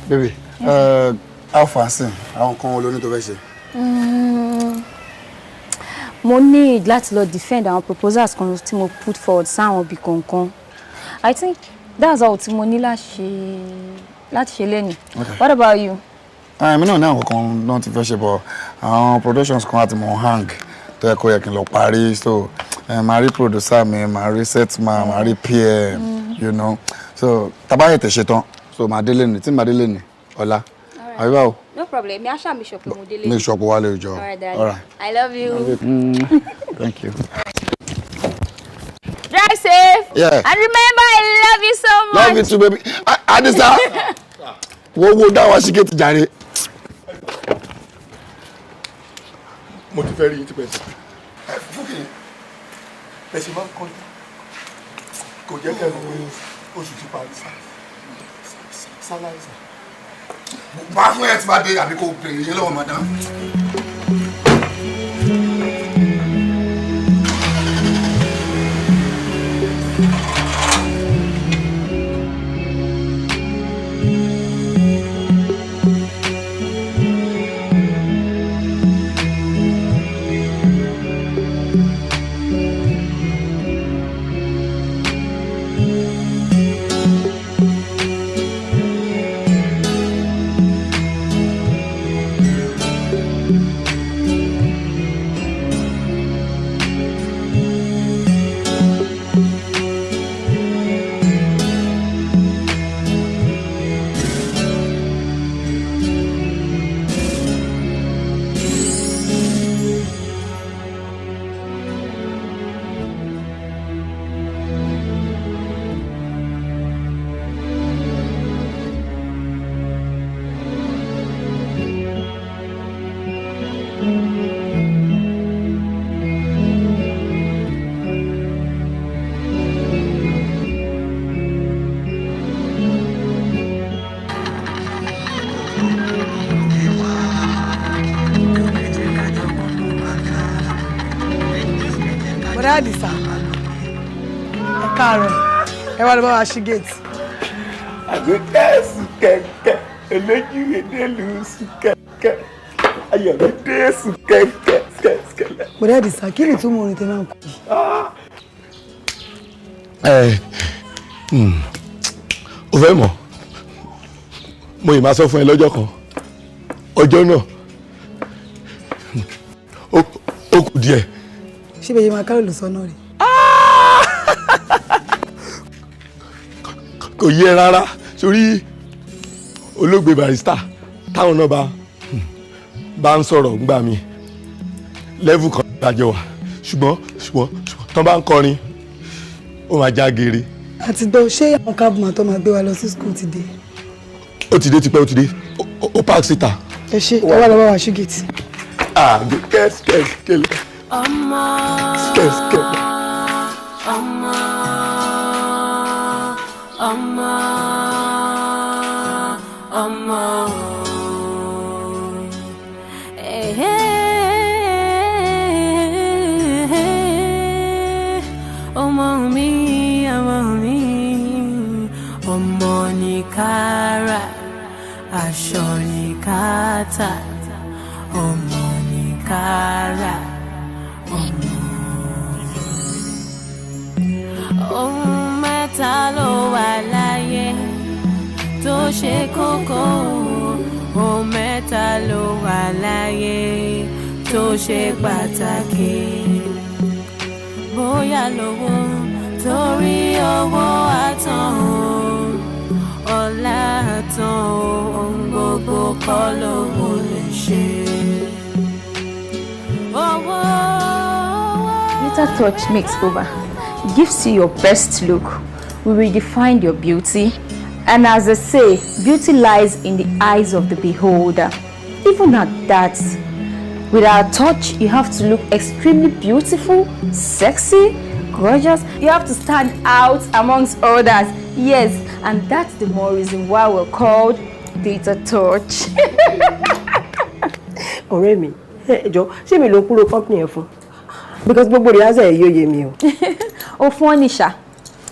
Baby, how far sin? Àwọn kan wo lo ní tó fẹ́ ṣe? Mo need láti lọ defend àwọn proposals kan tí mo put forward sáwọn ibì kọ̀ọ̀kan. I think that's all tí mo ní láti ṣe lẹ́nu. Okay. What about you? Èmi náà ní àwọn kan náà ti fẹ́ ṣe, but àwọn productions kan àti mo hang tó yẹ kó yẹ kí n lọ parí, so màá rí producer mi, màá rí setman, màá rí PM. So tá bá tètè ṣe tán, so màá délé ní tí màá délé ní ọ̀la. Àbí báwo? No problem. Mi á ṣáà make sure pé mo délé. Make sure pé wálé jọ. All right, darling. All right. I love you. Thank you. Drive safe. Yeah. And remember, I love you so much. Love you too, baby. Adisa. Wo wo dá wa sí gate jàre. Mo ti fẹ́ rí yín tipẹ́ sí. Ẹ ṣe máa ń kọjú. Kò jẹ́ kẹ́ ẹ mọ̀ pé oṣù ti parí sá. Salary sá. Bá fún ẹ tí bá dé àbí kò bèrè yẹn lọ́wọ́ madam. Bọ̀dá Àdìsá, ẹ káàárọ̀, ẹ wá lọ bá wa ṣí gate. Àgbékẹ́ sùn kẹ̀kẹ́, eléjì èdèlú sùn kẹ̀kẹ́, ayọ̀mídé sùn kẹ̀kẹ́ kẹ̀kẹ́. Bọ̀dá Àdìsá, kí ni ìtumọ̀ orin tẹ máa ń kọ yìí? Ẹ o fẹ́ mọ̀, mo yìí máa sọ fún ẹ lọ́jọ́ kan, ọjọ́ náà ó kù díẹ̀. Ṣé bẹ́ẹ̀ yẹn máa kárò ló sọ náà rè? Kò yé rárá, sórí olóògbé Barrister táwọn náà bá ń sọ̀rọ̀ ńgbà mi level kan lájọ wà, ṣùgbọ́n tán bá ń kọrin, ó máa já geere. Àti gbọ́, ṣé àwọn cabman tó máa gbé wa lọ sí school ti dé? Ó ti dé tipẹ́, ó ti dé, ó park síta. Ẹ ṣe, ẹ wá lọ bá wa ṣí gate. Àgbékẹ́ kẹ̀kẹ́ Ọmọ. kẹ̀kẹ́. Ọmọ. Ọmọ. Ọmọ. Eh, ọmọ mi, ọmọ mi, ọmọ ní kára, aṣọ ní kátà, ọmọ ní kára, ọmọ. Ohun mẹ́ta ló wà láyé tó ṣe kókó. Ohun mẹ́ta ló wà láyé tó ṣe pàtàkì. Bóyá lówó, torí owó àtàn o, ọlá àtàn o, ohun gbogbo kọ́ lówó lè ṣe. Owó. Glitter Touch Makeover gives you your best look. We redefine your beauty. And as they say, beauty lies in the eyes of the beholder. Even at that, with our touch, you have to look extremely beautiful, sexy, gorgeous. You have to stand out amongst others. Yes, and that's the more reason why we're called Glitter Touch. Ọ̀rẹ́ mi, ẹ jọ, ṣé mi ló ń kúrò company ẹ̀ fún? Because gbogbo rehearsal ẹ̀ yóò yé mi o. Ó fún ọ níṣà.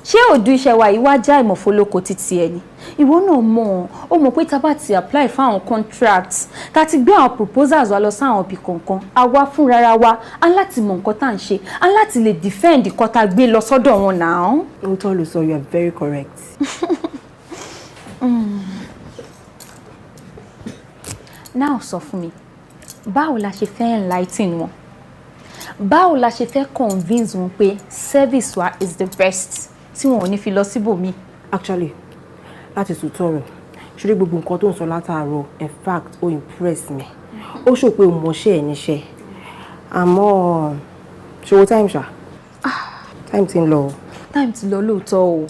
Ṣé òdu iṣẹ́ wa yìí wá já ìmọ̀fólókò títí ẹ ni? Ìwọ náà mọ̀ ọ́, ó mọ̀ pé tá a bá ti apply fáwọn contracts, tá a ti gbé àwọn proposals wa lọ sáwọn ibì kọ̀ọ̀kan, àwa fúnra wa á láti mọ̀ nǹkan tá à ń ṣe, á láti lè defend nǹkan tá a gbé lọ sọ́dọ̀ wọn náà. Òótọ́ ló sọ, you are very correct. Now sọ fún mi, báwo la ṣe fẹ́ enlighten wọn? Báwo la ṣe fẹ́ convince wọn pé service wa is the best tí wọn ò ní fi lọ síbòmíì? Actually, láti sòótọ́ ọ̀rọ̀, ṣeré gbogbo nǹkan tó ń sọ látàárọ̀, in fact, ó impress me. Ó ṣò pé o mọṣẹ́ ẹ̀ níṣẹ́. Àmọ́ ṣòwò time ṣá. Time ti ń lọ. Time ti lọ lóòótọ́ o.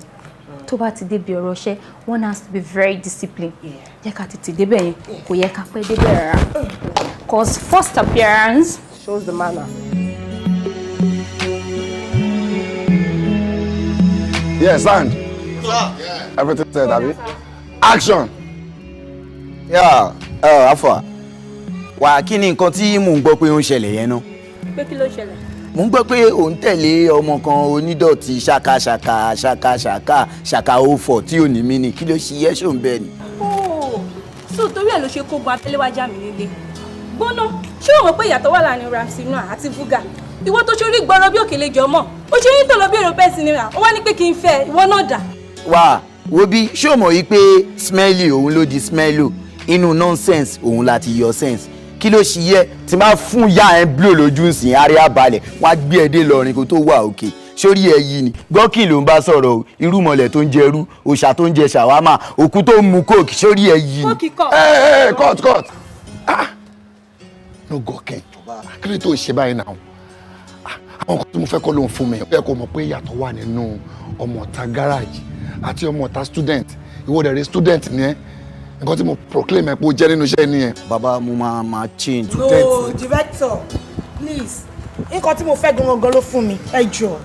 Tó bá ti débi ọ̀rọ̀ iṣẹ́, one has to be very disciplined. Jẹ́ ká tètè débẹ̀ yẹn, kò yẹ ká pẹ́ débẹ̀ rárá. 'Cause first appearance shows the manner. Yes, and everything said, abi? Action. Yeah, Afa, wà, kí ni nǹkan tí mò ń gbọ́ pé ó ń ṣẹlẹ̀ yẹn náà? Pé kí ló ṣẹlẹ̀? Mò ń gbọ́ pé ò ń tẹ̀lé ọmọ kan onídọ̀tí ṣàkàṣàkà ṣàkàṣàkà ṣàkà òfò tí ò ní mí ni. Kí ló ṣe yẹ́? Ṣò ń bẹ́ẹ̀ ni? Ooo, so torí ẹ̀ ló ṣe kó gun abẹ́lé wájà mi nílé gbóná. Ṣé o mọ̀ pé ìyàtọ̀ wà láàrin Ramsey Noah àti Vuga? Ìwọ tó ṣorí gbọ́rọ̀ bí òkèlè jọmọ́, ó ṣe ní tòló bí èrò bẹ́ẹ̀ sí ni ó wá ní pé kí n fẹ́ ìwọ náà dà. Wà, wo bí, ṣé o mọ̀ yìí pé smelly òun ló di smello? Inú nonsense òun láti yọ sense. Kí ló ṣe yẹ tí máa fún ya ẹ blow lójú nsìn àríyá balẹ̀, wọ́n á gbé ẹ dé lọrin kó tó wà òkè sórí ẹ yìí ni. Gọ́kì ló ń bá sọ̀rọ̀ o. Irúmọlẹ̀ tó ń jẹrú, òòṣà tó ń jẹ ṣàwámà, òkú tó ń mu coke, sórí ẹ yìí ni. Kókì kọ. Ẹ ẹ, cut, cut. Ah, no gọkẹ, kí ló tó ṣe báyìí náà? Àwọn kan tí mo fẹ́ kọ́ ló ń fún mi. Ó yẹ kó mọ̀ pé ìyàtọ̀ wà nínú ọmọ ọ̀tá garage àti ọmọ ọ̀tá student. Ìwọ dẹ̀ rí, student ni ẹ́. Nǹkan tí mo proclaim ẹ̀ pé ó jẹ́ nínú iṣẹ́ nìyẹn. Bàbá, mo máa change. No, director, please, nǹkan tí mo fẹ́ gangan ló fún mi, ẹ jọ̀ọ́.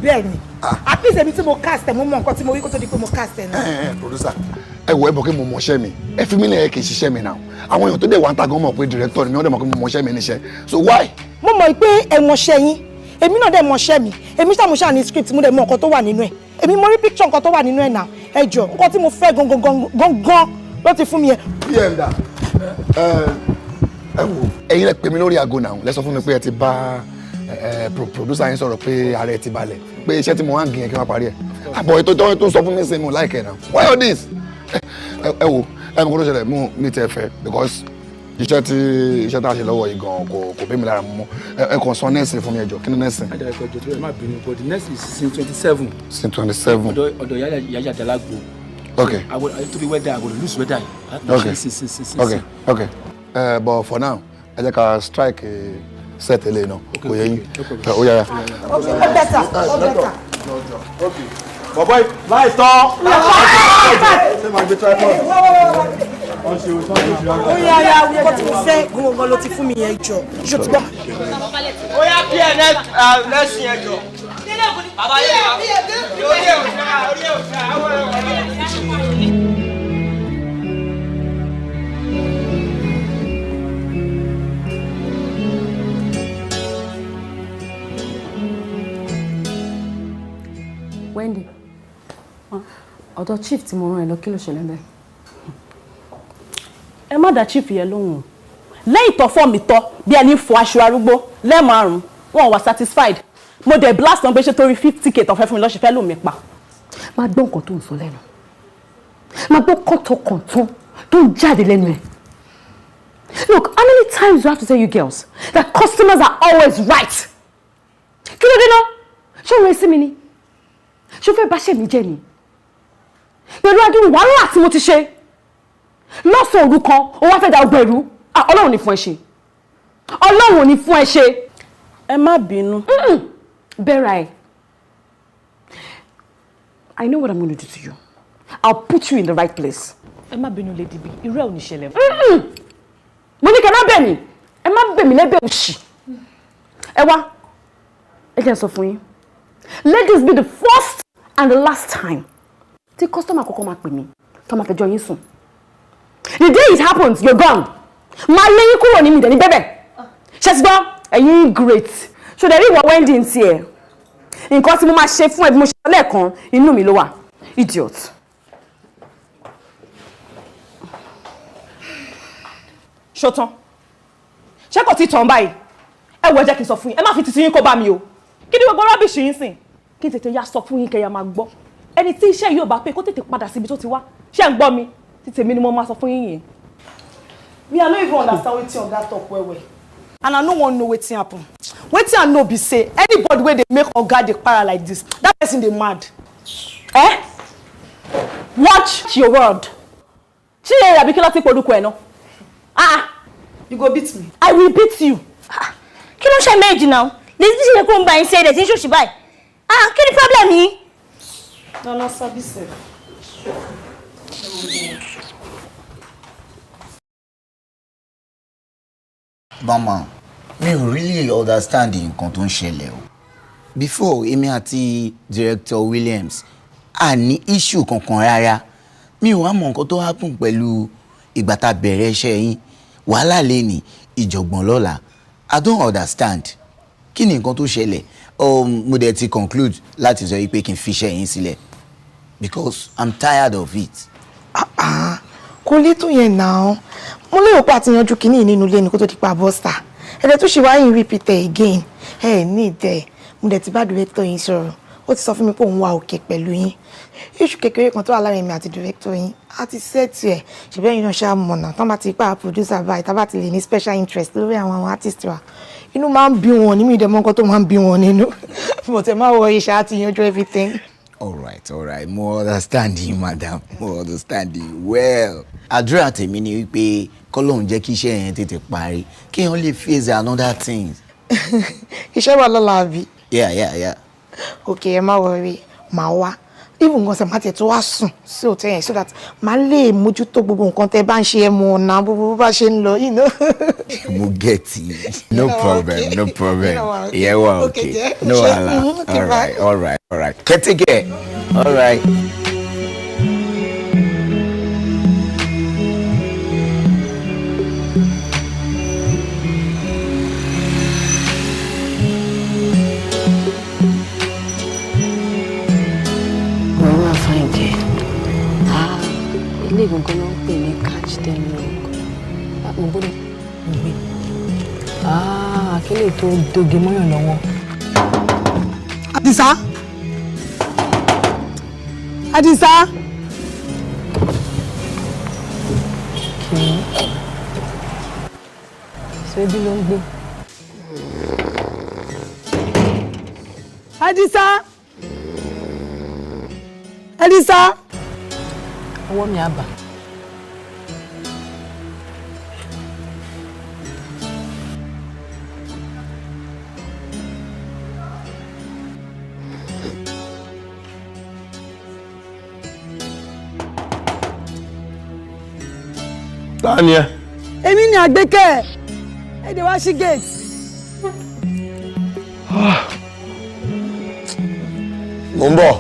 Bẹ́ẹ̀ ni, at least èmi tí mo cast ẹ̀, mo mọ nǹkan tí mo rí kó tó di pé mo cast ẹ̀ náà. Ẹ ẹ, producer, ẹ wọ, ẹ bọ̀ kí mo mọṣẹ́ mi. Ẹ fi mí lẹ̀, kì í ṣiṣẹ́ mi náà. Àwọn èèyàn tó dẹ̀ wá ń ta gan mọ̀ pé director ni mi, wọ́n dẹ̀ mọ̀ pé mo mọṣẹ́ mi níṣẹ́, so why? Mo mọ̀ pé ẹ mọṣẹ́ yín, èmi náà dẹ̀ mọṣẹ́ mi. Èmi ṣàmúṣà ní script, mo dẹ̀ mọ nǹkan tó wà nínú ẹ̀. Èmi mo rí picture nǹkan tó wà nínú ẹ̀ náà. Ẹ jọ̀ọ́, nǹkan tí mo fẹ́ gangan gangan ló ti fún mi yẹn. Pm da, ẹ ẹ wò, ẹ̀yin lẹ pè mí lórí aago náà, lẹ sọ fún mi pé ẹ ti bá ẹ producer yín sọ̀rọ̀ pé ara ẹ ti balẹ̀, pé iṣẹ́ tí mo wá ń gbìyànjú kí n máa parí ẹ̀ àbọ̀. Ètò tó ń sọ fún mi sí mo láìkẹ́ náà. Why all this? Ẹ wò, ẹ mọ̀ kó tó ṣẹlẹ̀ mú mi tẹ fẹ́, because iṣẹ́ tí iṣẹ́ tá a ṣe lọ́wọ́ yìí gan kò bí mi lára mu mọ́. Ẹ kàn sọ next fún mi, ẹ jọ̀ọ́. Kí ni next? Adarẹ̀kọ̀ ìjọ tó yẹ, má bínú, but the next is scene 27. Scene 27. Ọ̀dọ̀ yáyà Dalagbo. Ok. Àwọn tó bí wẹ́dà àgọ́dọ̀ lose wẹ́dà yìí. Ok ok ok, but for now, ẹ jẹ́ ká strike set eléyìí náà, kò yẹ yín? Ó yára. Ó better, ó better. Bọ̀bọ̀ láì tọ́. Ṣé máa gbé tripod? Ó yá yá, nǹkan tí mo fẹ́ gangan ló ti fún mi yẹn. Jọ, ṣó ti gbọ́? Ó yá, kí ẹ lẹ́sìn ẹ jọ. Bàbá yẹn wà. Orí ẹ̀ ò ṣá, orí ẹ̀ ò ṣá, àwọn ẹ̀ wà. Wendy, ọ̀dọ̀ chief tí mo rán ẹ lọ, kí ló ṣẹlẹ̀ bẹ́ẹ̀? Ẹ má dá chief yẹn lóhùn. Lẹ́yìn tó fọ́ mi tọ́ bí ẹni fọ aṣọ arúgbó lẹ́ẹ̀márùn-ún, wọn wà satisfied. Mo dẹ̀ blast wọn pé ṣé torí 50K tó fẹ́ fún mi lọ́sẹ̀ fẹ́ lò mí pa. Máa gbọ́ nǹkan tó ń sọ lẹ́nu, máa gbọ́ kọ́tọ̀kọ̀tàn tó ń jáde lẹ́nu ẹ̀. Look, how many times do I have to tell you girls that customers are always right? Kí ló dé náà? Ṣé òun sí mi ni? Ṣé o fẹ́ bá ṣe mi jẹ́ ni? Pẹ̀lú adúrú wàhálà tí mo ti ṣe lọ́sàn-án òru kan, o wá fẹ́ da ọgbà ẹ̀rú. Ọlọ́run ní fún ẹ ṣe, Ọlọ́run ò ní fún ẹ ṣe. Ẹ má bínú. Bẹ́ẹ̀rẹ̀ ẹ̀, I know what I'm going to do to you. I'll put you in the right place. Ẹ má bínú, Lady B, irú ẹ̀ ò ní ṣẹlẹ̀. Mo ní kẹ́ ẹ má bẹ̀ mí, ẹ má bẹ̀ mí lẹ́bẹ̀ òṣì. Ẹ wá, ẹ jẹ́ n sọ fún yín, let this be the first and the last time tí customer àkọ́kọ́ máa pè mí tó máa fẹjọ́ yín sùn. The day it happens, you're gone. Máa lé yín kúrò ní mi dẹ̀ ní bẹ́bẹ̀. Ṣe ti gbọ́? Ẹ̀yin great. Ṣòdẹ̀ rí ìwọ Wendy ń tiẹ̀. Nǹkan tí mo máa ṣe fún ẹ bí mo ṣe sọ lẹ́ẹ̀kan, inú mi ló wà. Idiot. Ṣótán, ṣé kò tí tàn báyìí? Ẹ wọ, ẹ jẹ́ kí n sọ fún yín, ẹ má fi titi yín kó bá mi o. Kí ni gbogbo rubbish yín sìn? Kí n tètè ya sọ fún yín kẹyà máa gbọ́, ẹni tí iṣẹ́ yóò bá pé kó tètè padà síbi tó ti wá. Ṣé ń gbọ́ mi? Títí èmi ni mo máa sọ fún yín yìí. Me, I no even understand wetin oga talk well well, and I no wan know wetin happen. Wetin I know be say anybody wey dey make oga dey para like this, that person dey mad. Eh? Watch your word. Ṣé ẹ àbí kí ló ti porúkọ ẹ náà? Ah! You go beat me. I will beat you. Kí ló ń ṣe méjì náà? Lè ti ṣe kó ń bá yín ṣe ẹ̀dẹ̀ tí ń ṣòṣì báyìí. Ah, kí ni problem yìí? Na na sabi sef. Mama, mi ò really understand nǹkan tó ń ṣẹlẹ̀ o. Before, èmi àti Director Williams a ní issue kankan rárá. Mi ò wá mọ nǹkan tó happen pẹ̀lú ìgbà tá a bẹ̀rẹ̀ iṣẹ́ yín. Wàhálà lè ní ìjọ̀gbọ̀n lọ́la. I don't understand. Kí ni nǹkan tó ṣẹlẹ̀? Mo dẹ̀ ti conclude láti sọ yìí pé kí n fi iṣẹ́ yín sílẹ̀ because I'm tired of it. Kò lè tó yẹn náà. Mo lérò pé àti yanjú kínní nínú ilé ni kó tó di pa bọ́sà ẹ̀dẹ̀ tó ṣe wáyé repeat ẹ̀ again. Ẹ̀ ní ìdẹ̀, mo dẹ̀ ti bá director yín sọ̀rọ̀, ó ti sọ fún mi pé òun wà òkè pẹ̀lú yín. Issue kékeré kan tó wà láàrin mi àti director yín, á ti set ẹ̀. Ṣùgbọ́n ẹ̀yin náà ṣáà mọ̀nà tán bá ti pa producer báyìí, tá bá ti lè ní special interest lórí àwọn artist wa, inú máa ń bí wọn nínú. Ìdẹ̀mọ́ nǹkan tó máa ń bí wọn nínú, but ẹ má worry, ṣáà ti yanjú everything. All right, mo understand you, madam. Mo understand you well. Àdúrà tèmi ni wípé kọ́lọ́hún jẹ́ kí iṣẹ́ yẹn tètè parí, kí wọ́n lè face another thing. Iṣẹ́ wà lọ́la, àbí? Yeah. Ok, ẹ má worry, màá wá. Even gan sẹ, má tiẹ̀ tó wá sùn sí hotel yẹn so that màá lè mójútó gbogbo nǹkan tẹ́ bá ń ṣe, ẹ mọ̀ ọ̀nà gbogbo bó bá ṣe ń lọ. Mo get it. No problem, no problem. Okay. Yeah, well, Okay, okay. dear. No Sure. wahala. Okay, All bye. right, all right, all right. Take care. All right. Wọ́n máa fine kẹ́. Ah, ilé ìgbọ̀ngàn ló ń pè ní catch them young. Ah, mo gbọ́dọ̀ gbé. Ah, kí lè tó doge mọ́yàn lọ́wọ́. Àdìsá, Àdìsá. Kì í. Ṣé ibi ló ń gbé? Àdìsá, Àdìsá. Ọwọ́ mi á bà. Ta ni ẹ? Èmi ni Àgbékẹ́. Ẹ dẹ̀ wá sí gate. Mo ń bọ̀.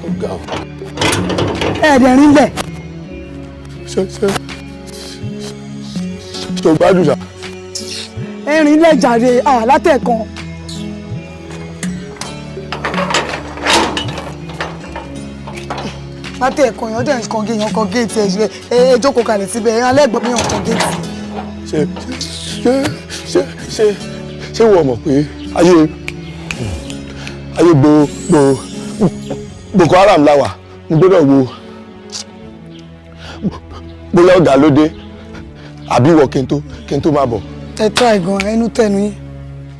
Ó ga o. Ẹ dẹ̀ rí lẹ̀. Ṣé o gbádùn ṣá? Ẹ rìn lẹ̀ jàre látẹ̀kan. Látẹ̀kan èèyàn dẹ̀ ń kan gé, èèyàn kan géètì. Ẹ ẹ jókòó kalẹ̀ síbẹ̀, ẹ alẹ́ gbọ́n mi èèyàn kan géètì. Ṣé wọ́n mọ̀ pé ayé gbo Boko Haram la wà? Mo gbọ́dọ̀ wo bóyá ọ̀gá ló dé àbí ìwọ kí n tó máa bọ̀. Ẹ try gan, ẹnu tẹnu yín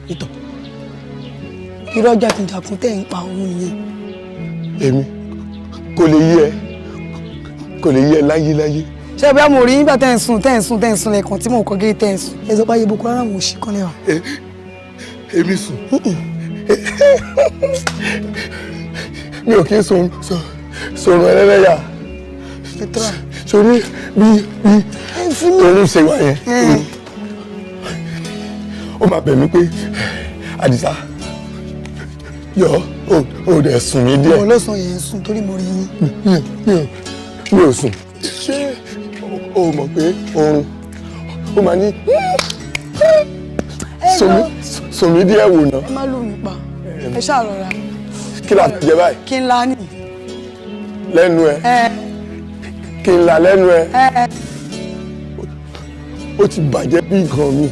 ìtọ̀ irọ́ jàkúnjàkún tẹ̀ ń pa òun nìyẹn. Èmi kò lè yí ẹ, kò lè yí ẹ láyé láyé. Ṣé bí mo rí nígbà tẹ́ ń sùn, tẹ́ ń sùn, tẹ́ ń sùn lẹ́ẹ̀kan tí mò ń kọ́ géètì, tẹ́ ń sùn, ẹ sọ pé ayé Boko Haram ò ṣì kan lẹ́wà. Èmi sùn? Mi ò kí ń sùn sọ̀rọ̀ ẹlẹ́lẹ́yà sórí bí òun ṣe wà yẹn. Ó máa bẹ̀ mí pé, "Àdìsá, yọ O dẹ̀ sùn mí díẹ̀. Mo lọ́sàn yẹn ń sùn torí mo rí yín. Mi ò sùn. Ṣé o mọ̀ pé oorun ó máa ní sùn mí díẹ̀ wò ná. Ẹ má lù mí pa, ẹ ṣáà rọra. Kí la fi jẹ báyìí? Kí n la ní. Lẹ́nu ẹ. Kí n la lẹ́nu ẹ. Ó ti bàjẹ́ bí nǹkan mi.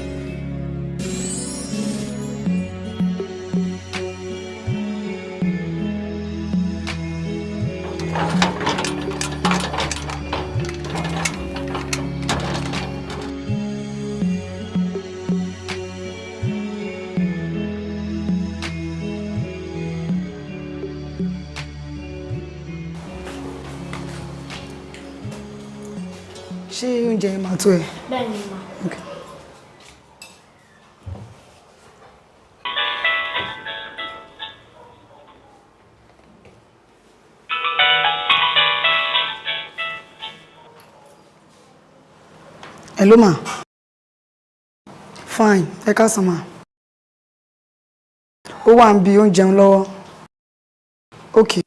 Ṣé oúnjẹ yẹn máa tó ẹ? Bẹ́ẹ̀ni ma. Okay. Hello ma. Fine, ẹ káàsán ma. Ó wà ń bi oúnjẹ ń lọ́wọ́. Okay.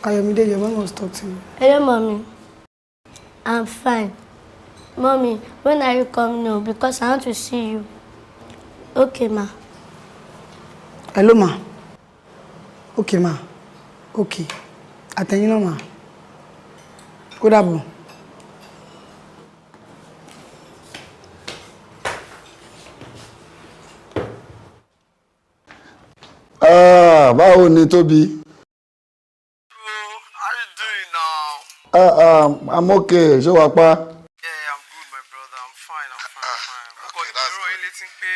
Ayọ̀mídé, your mom was talk to you. Hello, mommy. I'm fine. Mommy, when are you coming home? Because I want to see you. Okay, ma. Hello, ma. Okay, ma. Okay. Àtẹ̀yìn náà, ma. Ó dàbọ̀. Ah, báwo ni Tóbi? I'm okay. Ṣé wàá pa? Yeah, I'm good, my brother. I'm fine. I'm fine. I'm fine. Mo kàn dúró ilé tí ń pé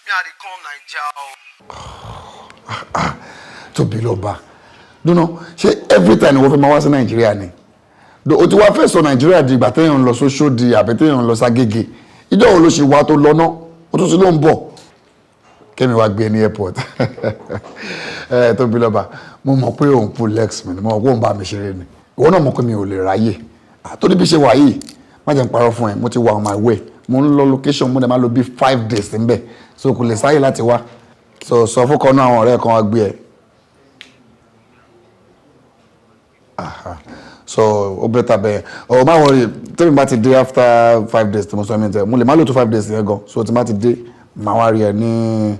mi à dey come Naija o. Tóbi ló bá. Dúnà, ṣé every time ni wọ́n fẹ́ máa wá sí Nàìjíríà ni? O ti wá fẹ́ sọ Nàìjíríà di ìgbà téèyàn ń lọ sóṣòdì àbí téèyàn ń lọ ságége. Ìjọ́ wo ló ṣe wá tó lọ náà? O tún ti ló ń bọ̀. Kémi wá gbé ní airport. Tóbi lọ́ba, mo mọ̀ pé òun pull legs mi ni, mo mọ̀ pé òun bá mi ṣeré ni. Ìwọ náà mọ̀ pé mi ò lè ráyè. Torí bí ṣe wà yìí, má jẹ́ n parọ́ fún ẹ, mo ti wà on my way. Mo ń lọ location, mo dẹ̀ máa lò bí 5 days níbẹ̀. So kò lè sáyè láti wá. So sọ fún kan náà àwọn ọ̀rẹ́ kan wá gbé ẹ. Aha. So ó better bẹ́ẹ̀. Ọ̀ má worry, tẹ́mi bá ti dé after 5 days tí mo sọ mi tẹ, mo lè má lò tó 5 days yẹn gan. So tí má ti dé, màá wá rí ẹ ní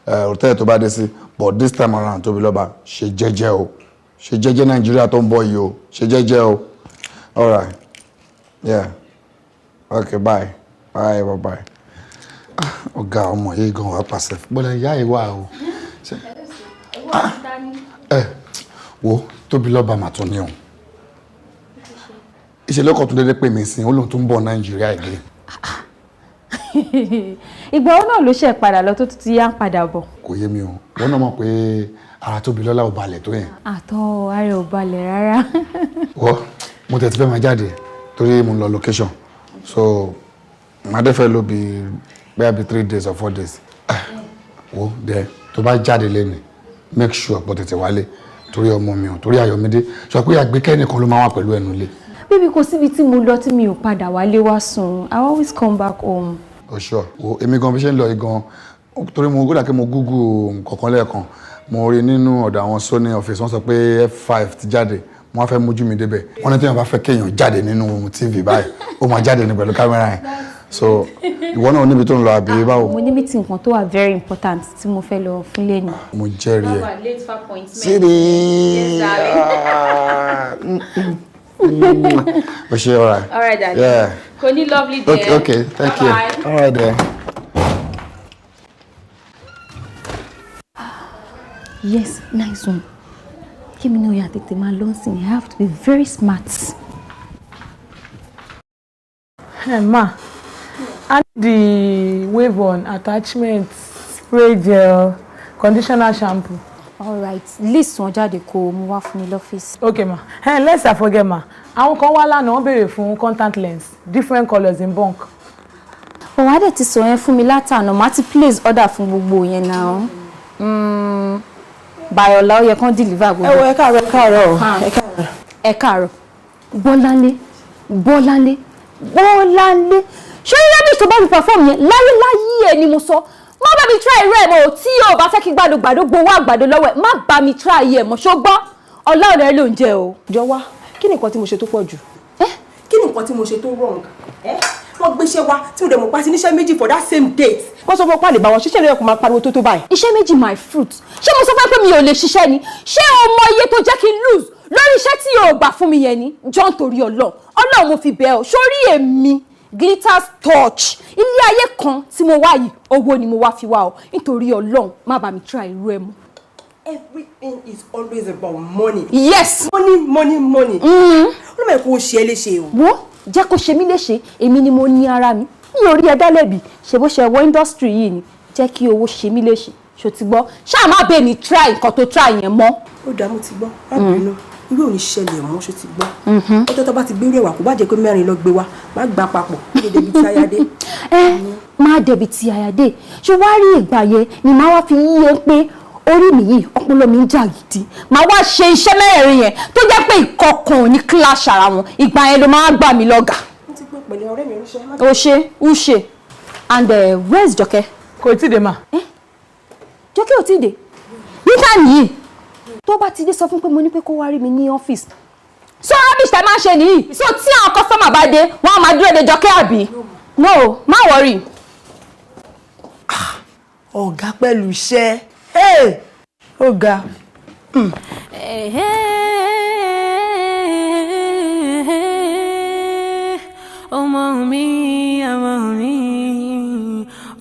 hòtẹ́ẹ̀lì tó bá dé sí. But this time around, Tóbi lọ́ba, ṣe jẹ́jẹ́ o. Ṣe jẹ́jẹ́ Nàìjíríà tó ń bọ̀ yìí o. Ṣe jẹ́jẹ́ o. All right. Yeah. Okay, bye. Bye, bye, bye. Ọ̀gá ọmọ yìí gan wà pàṣẹ. Bọ́lá ìyá yìí wà o. Ẹ wo Tóbi lọ́ba mà tún ní o. Ìṣẹ̀lẹ̀ ọkọ̀ tó dédé pè mí sí, ó lóun tó ń bọ̀ Nàìjíríà again. Ìgbà wo náà ló ṣe padà lọ tó tún ti yá ń padà bọ̀? Kò yé mi o. Wọ́n náà mọ̀ pé ara Tóbi lọ́la ò balẹ̀ tó yẹn. Àtọ́ ara ò balẹ̀ rárá. Wọ́n mo tẹ̀ ti fẹ́ máa jáde torí mo ń lọ location, so màá dẹ́ fẹ́ lò bí bóyá bí 3 days or 4 days. Wo dẹ tó bá jáde lẹ́nu, make sure pọ̀ tètè wálé torí ọmọ mi ò torí Ayọ̀mídé sọ pé àgbékẹ́ nìkan ló máa wà pẹ̀lú ẹnu ilé. Bíbí, kò síbi tí mo lọ tí mi ò padà wálé wá sùn. I always come back home. O sure? Wo, èmi gan bí ṣe ń lọ yìí gan, torí mo gbọ́dọ̀ kí mo google nǹkankan lẹ́ẹ̀kan, mo rí nínú ọ̀dọ̀ àwọn Sony office, wọ́n sọ pé F5 ti jáde. Wọ́n á fẹ́ mójú mi débẹ̀. Wọ́n ní téèyàn bá fẹ́ kéèyàn jáde nínú TV báyìí, ó máa jáde ní pẹ̀lú kámẹ́rà yẹn. So ìwọ náà níbi tó ń lọ àbí báwo? Mo ní meeting kan tó wà very important tí mo fẹ́ lọ fún lẹ́nu. Mo jẹ́rìí ẹ̀. Late for appointment. Siri. Yes, darling. O ṣe, all right. All right, darling. Yeah. Kò ní lovely day. Okay, thank you. Bye-bye. All right then. Yes, nice one. Kí mi náà yà tètè máa lọ sí, I have to be very smart. Hey, ma, add the weave on attachment, spray gel, conditioner, shampoo. All right, list wọn jáde kó o mú wá fún mi lọ́fíìsì. Okay, ma. Hey, let's not forget, ma. Àwọn kan wá lánàá, wọ́n béèrè fún contact lens, different colours in bulk. Òun á dẹ̀ ti sọ yẹn fún mi látànà, màá ti place order fún gbogbo yẹn náà. Bàyọ̀lá ó yẹ kán deliver gbogbo. Ẹ wo, ẹ káàárọ̀, ẹ káàárọ̀ o, ẹ káàárọ̀. Ẹ káàárọ̀. Bọ́láńlé, Bọ́láńlé, Bọ́láńlé, ṣé rubbish tó bá mi perform yẹn láyé láyé ẹ ni mo sọ. Má bá mi try irú ẹ̀ mọ́ o, tí o bá fẹ́ kí gbàdúgbàdú gbowó àgbàdo lọ́wọ́ ẹ̀, má bá mi try ẹ̀ mọ́, ṣó gbọ́? Ọlá ọ̀rẹ́ ló ń jẹ o. Jọ wá, kí ni nǹkan tí mo ṣe tó pọ̀ jù? Kí ni nǹkan tí mo ṣe tó wrong? Wọ́n gbéṣẹ́ wá tí mo dẹ̀ mọ̀ pa sí níṣẹ́ méjì for that same date. Wọ́n sọ fún ọ pàlè bá wọn ṣiṣẹ́ lóye kò máa pariwo tó tó báyìí. Iṣẹ́ méjì, my fruit. Ṣé mo sọ fún ẹ pé mi ò lè ṣiṣẹ́ ni? Ṣé o mọ iye tó jẹ́ kí n lose lórí iṣẹ́ tí o gbà fún mi yẹn ni? Jọ́, nítorí Ọlọ́run, Ọlọ́run mo fi bẹ̀ ọ́. Sórí èmi, Glitters Touch, ilé ayé kan tí mo wá yìí, owó ni mo wá fi wá o. Nítorí Ọlọ́run, má bá mi try irú ẹ mọ́. Everything is always about money. Yes. Money, money, money. Ó ló mọ̀ kó o ṣe é léṣe o. Wo, jẹ́ kó ṣe mí léṣe, èmi ni mo ní ara mi, mi ò rí ẹ̀dá lẹ́bi. Ṣe bó ṣe wọ industry yìí ni? Jẹ́ kí owó ṣe mí léṣe, ṣó ti gbọ́? Ṣáà má bẹ́ẹ̀ mi try nǹkan tó try yẹn mọ́. Ó dáa, mo ti gbọ́, má bínú. Irú ò ní ṣẹlẹ̀ mọ́, ṣó ti gbọ́? Ọjọ́ tó bá ti gbé rẹwà, kó bá jẹ́ pé mẹ́rin lọ gbé wa, má gbà papọ̀ kó lè débi tí aya dé. Ẹ má débi tí aya dé. Ṣé wàá rí ìgbà yẹn ni màá wá fi yí ẹ pé orí mi yìí, ọpọlọ mi ń jà gidi. Màá wá ṣe iṣẹ́ mẹ́rẹ̀ẹ̀rin yẹn tó jẹ́ pé ìkọ̀kan ò ní clash ara wọn. Ìgbà yẹn ló máa gbà mí lọ́gà. Mo ti gbọ́, pẹ̀lẹ́ ọ̀rẹ́ mi oníṣẹ́. O ṣe, o ṣe. And where's Jọkẹ́? Kò tí ì dé mà. Jọkẹ́ ò tí ì dé nígbà nìyí. Tó bá ti dé, sọ fún pé mo ní pé kó wá rí mi ní ọ́fíìsì. So rubbish tẹ máa ń ṣe nìyí. So tí àwọn customer bá dé, wọ́n á máa dúró de Jọkẹ́, àbí? No, má worry. Ọ̀gá pẹ̀lú iṣẹ́ ó ga. Ọmọ mi, ọmọ mi,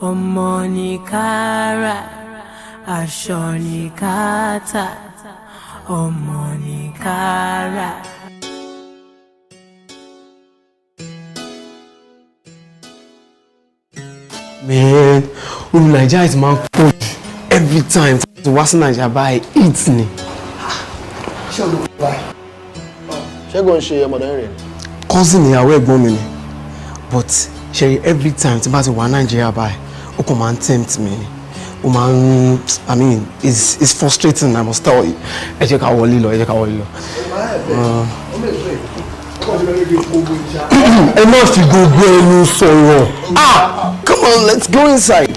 ọmọ ní kára, aṣọ ní kàtà, ọmọ ní kára. Man, oru Naija ti máa ń pọ̀ jù. Every time tí wá sí Naija báyìí, heat ni. Ṣé o ló kọ́ báyìí? Ṣé kò ń ṣe ọmọdé rẹ̀ ni? Cousin ìyàwó ẹ̀gbọ́n mi ni, but ṣe every time tí bá ti wà Nàìjíríà báyìí, ó kàn máa ń tempt mi ni. Ó máa ń, I mean, it's frustrating, I must tell you. Ẹ jẹ́ ká wọlé lọ, ẹ jẹ́ ká wọlé lọ. Ẹ má fi gbogbo ẹnu sọ̀rọ̀. Ah, come on, let's go inside.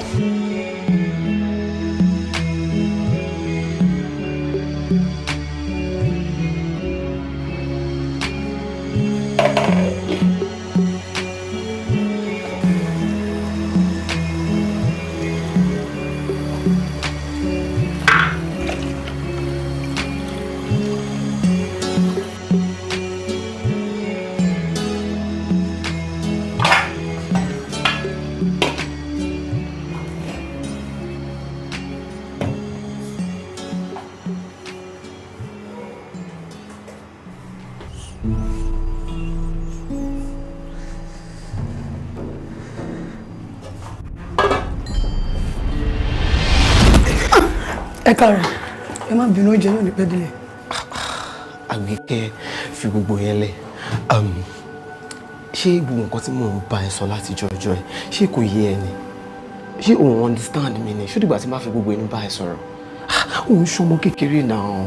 Ẹ káàárọ̀, ẹ má bínú, oúnjẹ yóò ní pẹ́ délẹ̀. Àgbékẹ́, fi gbogbo yẹn lẹ̀. Ṣé gbogbo nǹkan tí mò ń bá ẹ sọ láti jọjọ ẹ, ṣé kò yé ẹ ni? Ṣé òun understand mi ni? Ṣó dìgbà tí má fi gbogbo ẹnu bá ẹ sọ̀rọ̀? Òun ṣọmọ kékeré náà.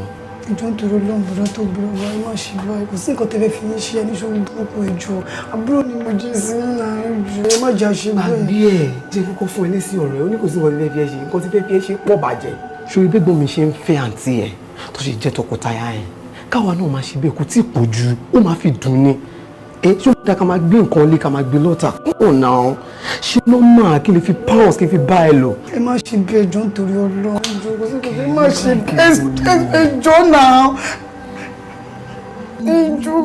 Ìjọ ń dúró lọ́nbọ̀dọ́ tó gbúrò wá, ẹ má ṣe báyìí. Kò sí nǹkan tẹ́fẹ́ fi yín ṣe. Ẹni ṣòro burúkú, ẹjọ́ àbúrò ni mo jẹ́ sí nínú ẹjọ́, ẹ má jẹ́ àṣẹ bẹ́ẹ̀. Àbí ẹ jẹ́ kókó fún ẹ ní sí ọ̀rọ̀ ẹ ó ní kò sí nǹkan tí fẹ́ fi ẹ ṣe. Nǹkan tí fẹ́ fi ẹ ṣe pọ̀ bàjẹ́. Ṣòrí bẹ́gbọ́n mi ṣe ń fẹ́ àǹtí ẹ̀ tó ṣe jẹ́ tọkọtaya ẹ̀, káwa náà máa ṣe bẹ́ẹ̀. Kò tí ì pọ̀ ju, ó máa fi dùn ni. Ẹ ṣé ó dáa ká máa gbé nǹkan lé, ká máa gbé lọ́tà kúrò náà? Ṣé normal kí lè fi pounds kí n fi bá ẹ lò? Ẹ má ṣe bí, ẹjọ́ nítorí Ọlọ́run, ẹjọ́, kò sí kò sí, ẹ má ṣe ẹjọ́ náà, ẹjọ́,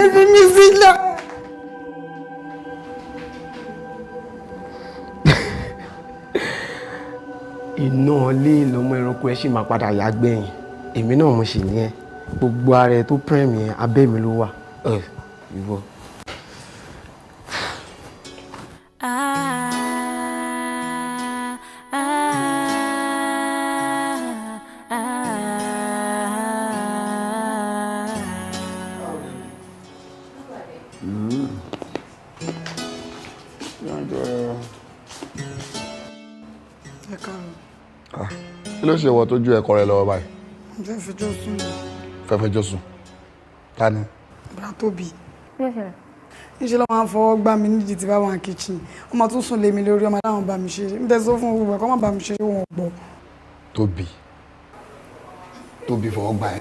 ẹ fi mí sílẹ̀. Iná ilé lọmọ ẹranko ẹ ṣì máa padà yá gbẹ̀yìn. Èmi náà mo sì ní ẹ, gbogbo ara ẹ tó pẹ́ẹ́mì yẹn, abẹ́ mi ló wà. Ẹ ìwọ. Ah, ah, ah. Ẹ káàárọ̀. Kí ló ṣe wọ tó ju ẹ̀kọ́ rẹ lọ́wọ́ báyìí? Mo fẹ́ fẹjọ́ sùn ni. Fẹ́fẹ́ jọ sùn ta ni? Bùrà Tóbi. Níṣẹ́ ló máa ń fọwọ́ gbá mi nídìí tí bá wà ní kitchen. Wọ́n máa tún sùn lé mi lórí, ọmọ aláwọn bá mi ṣeré. Mo tẹ́ sọ fún gbogbo ẹ̀kọ́ má bá mi ṣeré, wọn ò gbọ́. Tóbi. Tóbi fọwọ́ gbá ẹ.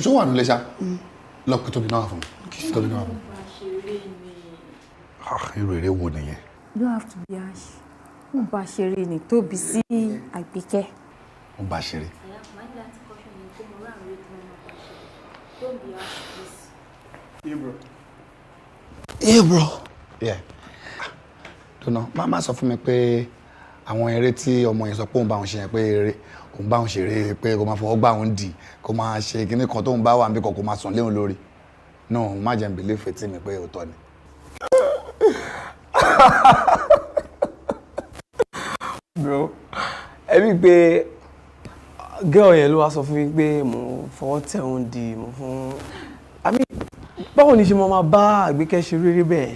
Ṣé ó wà nílé ṣá? Lọ pé Tóbi náà wà fún mi. Tóbi náà wà fún mi. Ah, irú eré wo nìyẹn? You don't have to be harsh. Ó bá ṣeré ni Tóbi sí Àgbékẹ́. Ó bá ṣeré. Yeah, bro. Yeah. Dùnà, má sọ fún mi pé àwọn eré tí ọmọ yẹn sọ pé òun bá òun ṣe yẹn, pé eré òun bá òun ṣeré, pé kó máa fọwọ́ gbá òun dì, kó máa ṣe kíní kan tóun bá wà níbi kan, kó máa sùn léun lórí. No, má jẹ́ n believe etí mi pé òótọ́ ni. Bro, ẹbí pé girl yẹn ló wá sọ fún mi pé mo fọwọ́ tẹ̀ òun di mo fún. I mean, báwo ni ṣe mo máa bá Àgbékẹ́ ṣe rere bẹ́ẹ̀?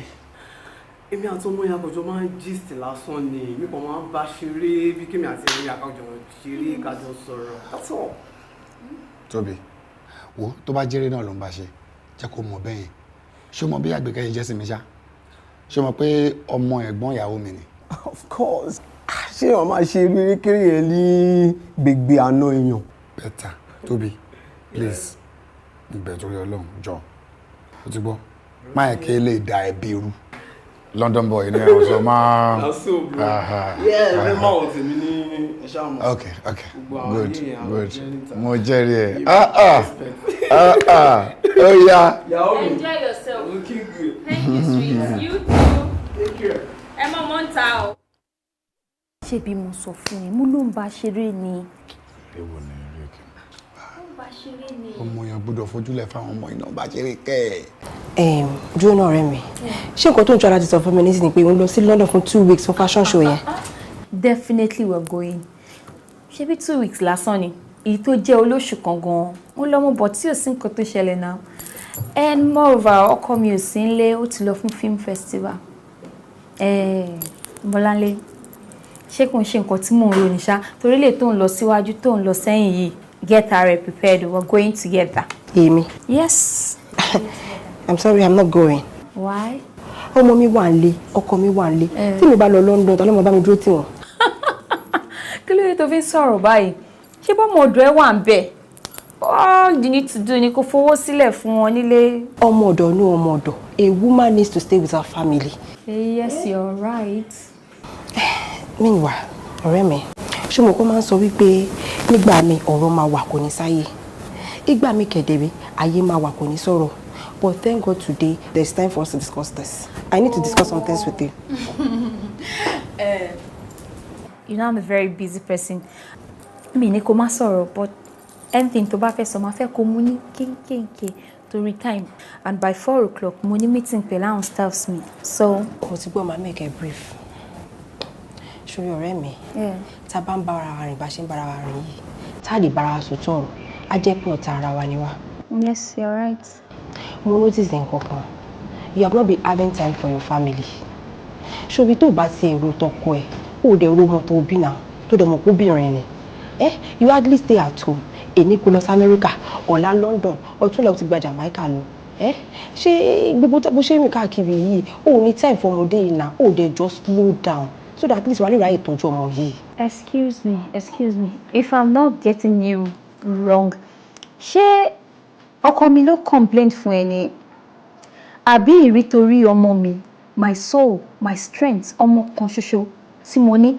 Èmi àti ọmọ yẹn àkọ́jọ máa ń gist lásán ni, mi kàn máa ń bá ṣeré bí kémi àti ẹ̀rín àkọ́jọ ṣeré kájọ sọ̀rọ̀. That's all. Tóbi, wo tó bá jẹ́rẹ́ náà ló ń bá ṣe, jẹ́ kó mọ̀ bẹ́ẹ̀ yẹn. Ṣé o mọ bí Àgbékẹ́ yẹn jẹ́ sí mi ṣá? Ṣé o mọ̀ pé ọmọ ẹ̀gbọ́n ìyàwó mi ni? Of course. Ṣé wọ́n máa ṣe eré kéré yẹn ní gbègbè àná èèyàn? Better, Tóbi, please, ìbẹ̀ torí Ọlọ́run jọ. O ti gbọ́, má yẹ kí lè da ẹbí rú. London boy ní ẹ̀rọ sọ máa. Na so, bro. Yeah, ẹ máa wọ̀ tèmi ní ẹ̀ṣá mọ̀. Okay, okay, Gbogbo àwọn good, ayé yẹn, àwọn good. jẹ́ níta. Mo jẹ́rìí ẹ̀. Ah ah, ah ah, ó yá. Enjoy yourself. Looking good. Thank you, sweet. You too. Take care. Ẹ mọ̀ mọ́ ń ta o. Ṣé bí mo sọ fún ẹ, mo ló ń bá ṣeré ni. Èwo ni eré kí? Ó ń bá ṣeré ni. Ọmọ yẹn gbọ́dọ̀ fojúlẹ̀ fáwọn ọmọ iná bá ṣeré kẹ́ ẹ̀. Dúró náà ọ̀rẹ́ mi, ṣé nǹkan tó ń jọra ti sọ fún mi nísìnyí pé òun lọ sí London fún 2 weeks fún fashion show yẹn? Definitely we're going. Ṣé bí 2 weeks lásán ni? Èyí tó jẹ́ olóṣù kan gan-an. Mo lọ mú bọ̀ tí ò sí nǹkan tó ṣẹlẹ̀ náà. And moreover, ọkọ mi ò sí nílé, ó ti lọ fún film festival. Bọ́láńlé, ṣé kò ń ṣe nǹkan tí mò ń rò ní ṣá? Torí lè tó ń lọ síwájú tó ń lọ sẹ́yìn yìí, get her prepared, we're going together. Èmi? Yes. I'm sorry, I'm not going. Why? Ọmọ mi wà nílé, ọkọ mi wà nílé. Tí mi bá lọ London, ta ló máa bá mi dúró tì wọ́n? Kí ló dé tó fi ń sọ̀rọ̀ báyìí? Ṣé bọ́mọ ọ̀dọ̀ ẹ wà ń bẹ̀? All you need to do ni kó fowó sílẹ̀ fún wọn nílé. Ọmọ ọ̀dọ̀ ní ọmọ ọ̀dọ̀. A woman needs to stay with her family. Yes, you're right. Meanwhile, ọ̀rẹ́ mi, ṣé mo kọ́ máa ń sọ wípé nígbà mi ọ̀rọ̀ máa wà kò ní sáyé. Ìgbà mi kẹ̀dẹ̀rẹ́, ayé máa wà kò ní sọ̀rọ̀. But thank God today, there's time for us to discuss this. I need to discuss some things with you. You know I'm a very busy person. Mi ní kó má sọ̀rọ̀, but anything tó bá fẹ́ sọ, máa fẹ́ kó mú ní kéńkéńké torí time. And by 4 o'clock, mo ní meeting pẹ̀lú àwọn staffs mi. So. Mo ti gbọ́, máa make a brief. Ṣorí ọ̀rẹ́ mi, tá a bá ń bá ara wa rìn bá ṣe ń bára wa rìn yìí, tá a lè bára wa sòótọ́ ọ̀rọ̀, á jẹ́ pé ọ̀tá ara wa ni wá. Yes, you're right. Mo notice nǹkan kan. You have not been having time for your family. Ṣorí tó bá ti èrò tọkọ ẹ̀, ó dẹ̀ ro ọmọ tó bí náà, tó dẹ̀ mọ̀ pé obìnrin ni. Eh, you hardly stay at home. Èní kó lọ sí Amẹ́ríkà, ọ̀la London, ọ̀túnla ó ti gba Jamaica lọ. Eh, ṣé gbogbo bó ṣe ń rìn káàkiri yìí, ó ní time for ọmọdé yìí náà, ó dẹ̀ just slow down so that at least wàá lè ráyè tọ́jú ọmọ yìí. Excuse me, excuse me. If I'm not getting you wrong, ṣé ọkọ mi ló complain fún ẹ ni? Àbí ìrítorí ọmọ mi, my soul, my strength, ọmọ kan ṣoṣo tí mo ní?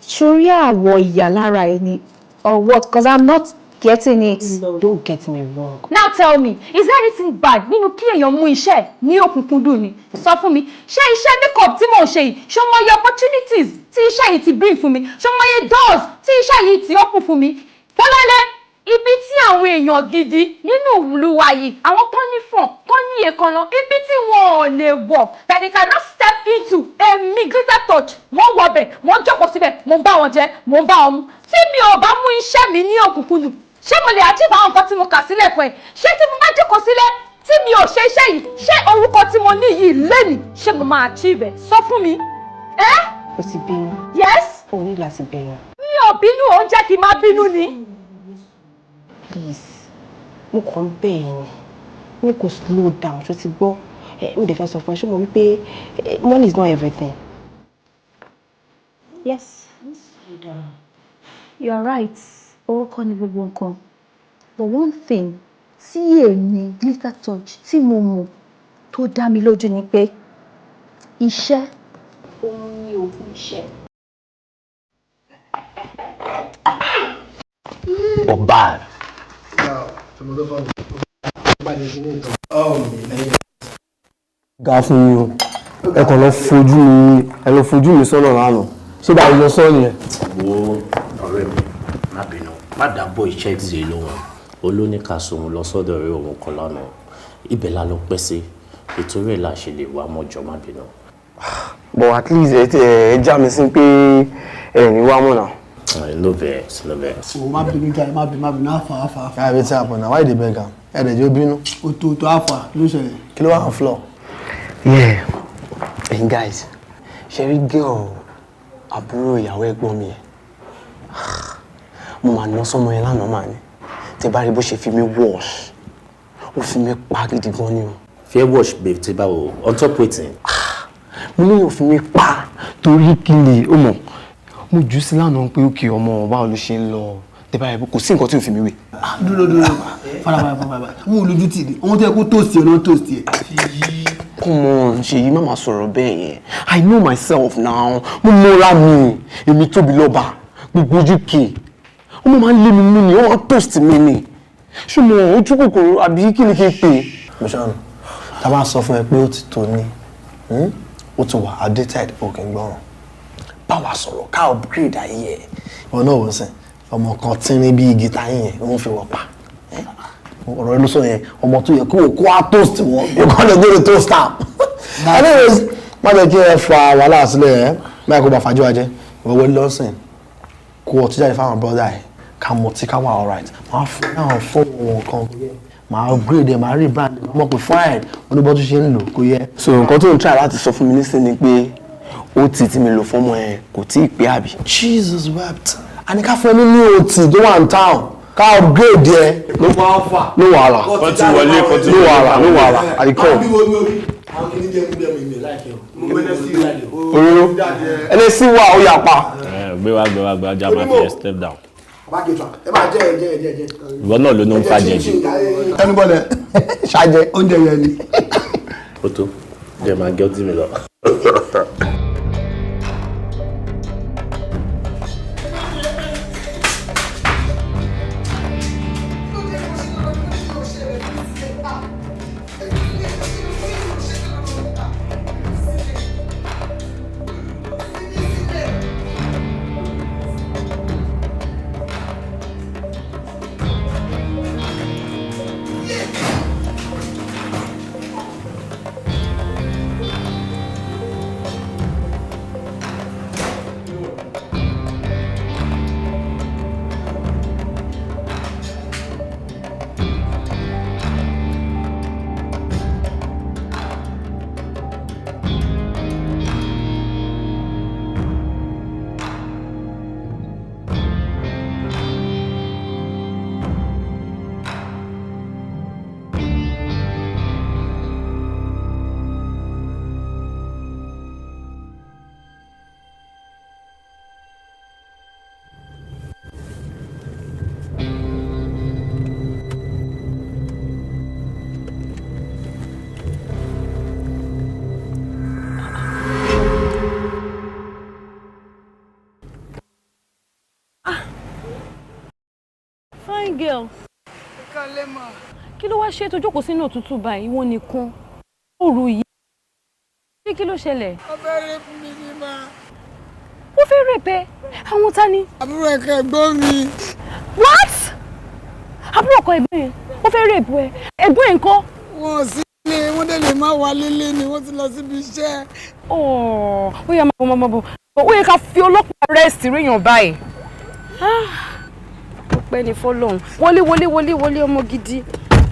Ṣorí àwọ̀ ìyà lára ẹ ni or what? 'Cause I'm not getting it. No, don't get me wrong. Now tell me, is there anything bad nínú kí èèyàn mú iṣẹ́ ní òkùnkùndùn ni? Sọ fún mi, ṣé iṣẹ́ makeup tí mò ń ṣe yìí, ṣé mo yẹ opportunities tí iṣẹ́ yìí ti bring fún mi? Ṣé mo yẹ doors tí iṣẹ́ yìí ti open fún mi? Bọ́láńlé, ibi tí àwọn èèyàn gidi nínú ìlú wa yìí, àwọn tó ní fọ̀n, tó ní èékánná, ibi tí wọn ò lè wọ̀, that they cannot step into, èmi Glitter Touch, wọ́n wọ bẹ̀, wọ́n jókòó síbẹ̀, mo ń bá wọn jẹ, mo ń bá wọn mu. Tí mi ò bá mú iṣẹ́ mi ní òkùnkùndùn, ṣé mo lè achieve àwọn nǹkan tí mo kà sílẹ̀ fún ẹ? Ṣé tí mo bá jókòó sílẹ̀ tí mi ò ṣe iṣẹ́ yìí, ṣé orúkọ tí mo ní yìí lẹ́nìí, ṣé mo máa achieve ẹ̀? Sọ fún mi. Ẹ́. O ti bínú. Yes. O ní láti bẹ̀rù. Mi ò bínú, ò ń jẹ́ kí n má bínú ni. Please, mo kàn ń bẹ̀ ẹ́ ni. Ní kò slow down, ṣó ti gbọ́? Ẹ mo dẹ̀ fẹ́ sọ fún ẹ, ṣé mo wí pé money is not everything. Yes. You are right. Owó kọ́ ni gbogbo nǹkan. But one thing tí èmi Glitter Touch tí mo mọ̀ tó dá mi lójú ni pé iṣẹ́ òun ni òògùn iṣẹ́. But bad. Ga fún mi o, ẹ kàn lọ fojú mi, ẹ lọ fojú mi sọ́nà lánàá. Ṣé bá a yọ sọ nìyẹn? Wo ọ̀rẹ́ mi, má bínú, má dábọ̀ iṣẹ́ tí lóhùn. Olóníkà sóhun lọ sọ́dọ̀ ọ̀rẹ́ òun kan lánàá. Ibẹ̀ la lọ pẹ́ sí. Ìtorí ẹ̀ la ṣe lè wá mọ́jọ, má bínú. But at least ẹ ti ẹ já mi sí pé ẹ ní wá mọ̀ náà. No vex, no vex. O má bínú jàre, má bínú, má bínú, àfà, àfà, àfà. Káyọ̀ wetin happen na? Why you dey beg am? Ẹ dẹ̀ jẹ́ ó bínú. Òtòòtò àfà ló ṣẹlẹ̀. Kí ló wà on floor? Yeah, ẹ̀yin guys, ṣe rí girl àbúrò ìyàwó ẹ̀gbọ́n mi yẹn. Mo máa ná sọ́mọ yẹn lánàá màá ní. Tẹ bá rí bó ṣe fi mí wash, ó fi mí pa gidi gan ni o. Fair wash babe ti báwo, on top wetin? Mo ní yóò fi mí pa torí kí ni ó mọ̀. Mo jù ú sí lánàá pé òkè ọmọ báwo ló ṣe ń lọ. Tẹ bá rí bó kò sí nǹkan tí ò fi mí wé. Dúró dúró, farabalẹ̀ farabalẹ̀. Mo ò lójú tì ní. Ohun tó yẹ kó toast ẹ̀ náà toast ẹ̀. Come on, Ṣèyí, má máa sọ̀rọ̀ bẹ́ẹ̀ yẹn. I know myself now. Mo mọ́ra mi, èmi tóbi lọ́ba, gbogbo ojú kì í. Ọmọ máa ń lé mi mú ni, ó máa ń toast mi ni. Ṣé mo ojú kòkòrò àbí kí ni kí n pè é? Bíṣọ́nù, tá a bá sọ fún ẹ pé ó ti tó ní, ó ti wà outdated, ó kì í gbọ́ràn. Bá wa sọ̀rọ̀ ká upgrade ayé ẹ̀. Ìwọ náà wò ó sìn, ọmọ kan tínrín bí igi táyé yẹn, òun fi wọ̀ pa. Ọ̀rọ̀ ló sọ yẹn, ọmọ tó yẹ kó o kó a toast wọn, you come dey go dey toast am. Anyways, má jẹ́ kí ẹ fa wàhálà sílẹ̀ ẹ́, báyìí kó bá fàájì wa jẹ́, ìwọ wọlé lọ́sìn, kó ọtí jáde fáwọn brother ẹ̀, ká mọtí ká wà alright, máa fún náà fóònù wọn kan kò yẹ, máa upgrade ẹ̀, máa rebrand ẹ̀, máa mọ̀ pé fine, oníbọ̀ tó ṣe ń lò kò yẹ. So nǹkan tó ń try láti sọ fún mi nísìnyí ni pé ó ti tí mi lò fọ́mọ yẹn kò tí ì pé àbí. Jesus wept. Àní ká fún ẹ ní new OT tó wà ní town, ká upgrade ẹ. Ló no wàhálà. Kọ́ ti wọlé, kọ́ ti No wàhálà, no wàhálà, I come. Òróró ẹni sí wa ó yà pa. Gbé wá, gbé wá, gbé wá, já máa fi ẹ step down. Ẹ máa jẹ ẹ jẹ ẹ jẹ ẹ jẹ. Ìwọ náà ló ní ń fàjẹ jù. Ẹnubọ̀lẹ̀ ṣáájẹ. Oúnjẹ yẹn ni. Ó tó, jẹ́ máa gé ọtí mi lọ. Fine girl. Kí ló wá ṣe tó jókòó sínú òtútù báyìí ìwọ nìkan? Òru yìí. Ṣé kí ló ṣẹlẹ̀? Ó fẹ́ rape mi ni mà. Ó fẹ́ rape ẹ? Àwọn ta ni? Àbúrò ẹ̀kẹ́ ẹ̀gbọ́n mi. What? Àbúrò ọkọ ẹ̀gbọ́n yẹn, ó fẹ́ rape ẹ. Ẹ̀gbọ́n ẹ̀ ńkọ́? Wọn ò sí ilé, wọ́n dẹ̀ lè má wá lélé ni, wọ́n ti lọ síbi iṣẹ́. Ó yá máa bọ̀ máa bọ̀. Ó yẹ ká fi ọlọ́pàá arrest ríyàn báyìí. Ọpẹ́ ni fọ́lọ́run. Wọlé wọlé wọlé wọlé ọmọ gidi.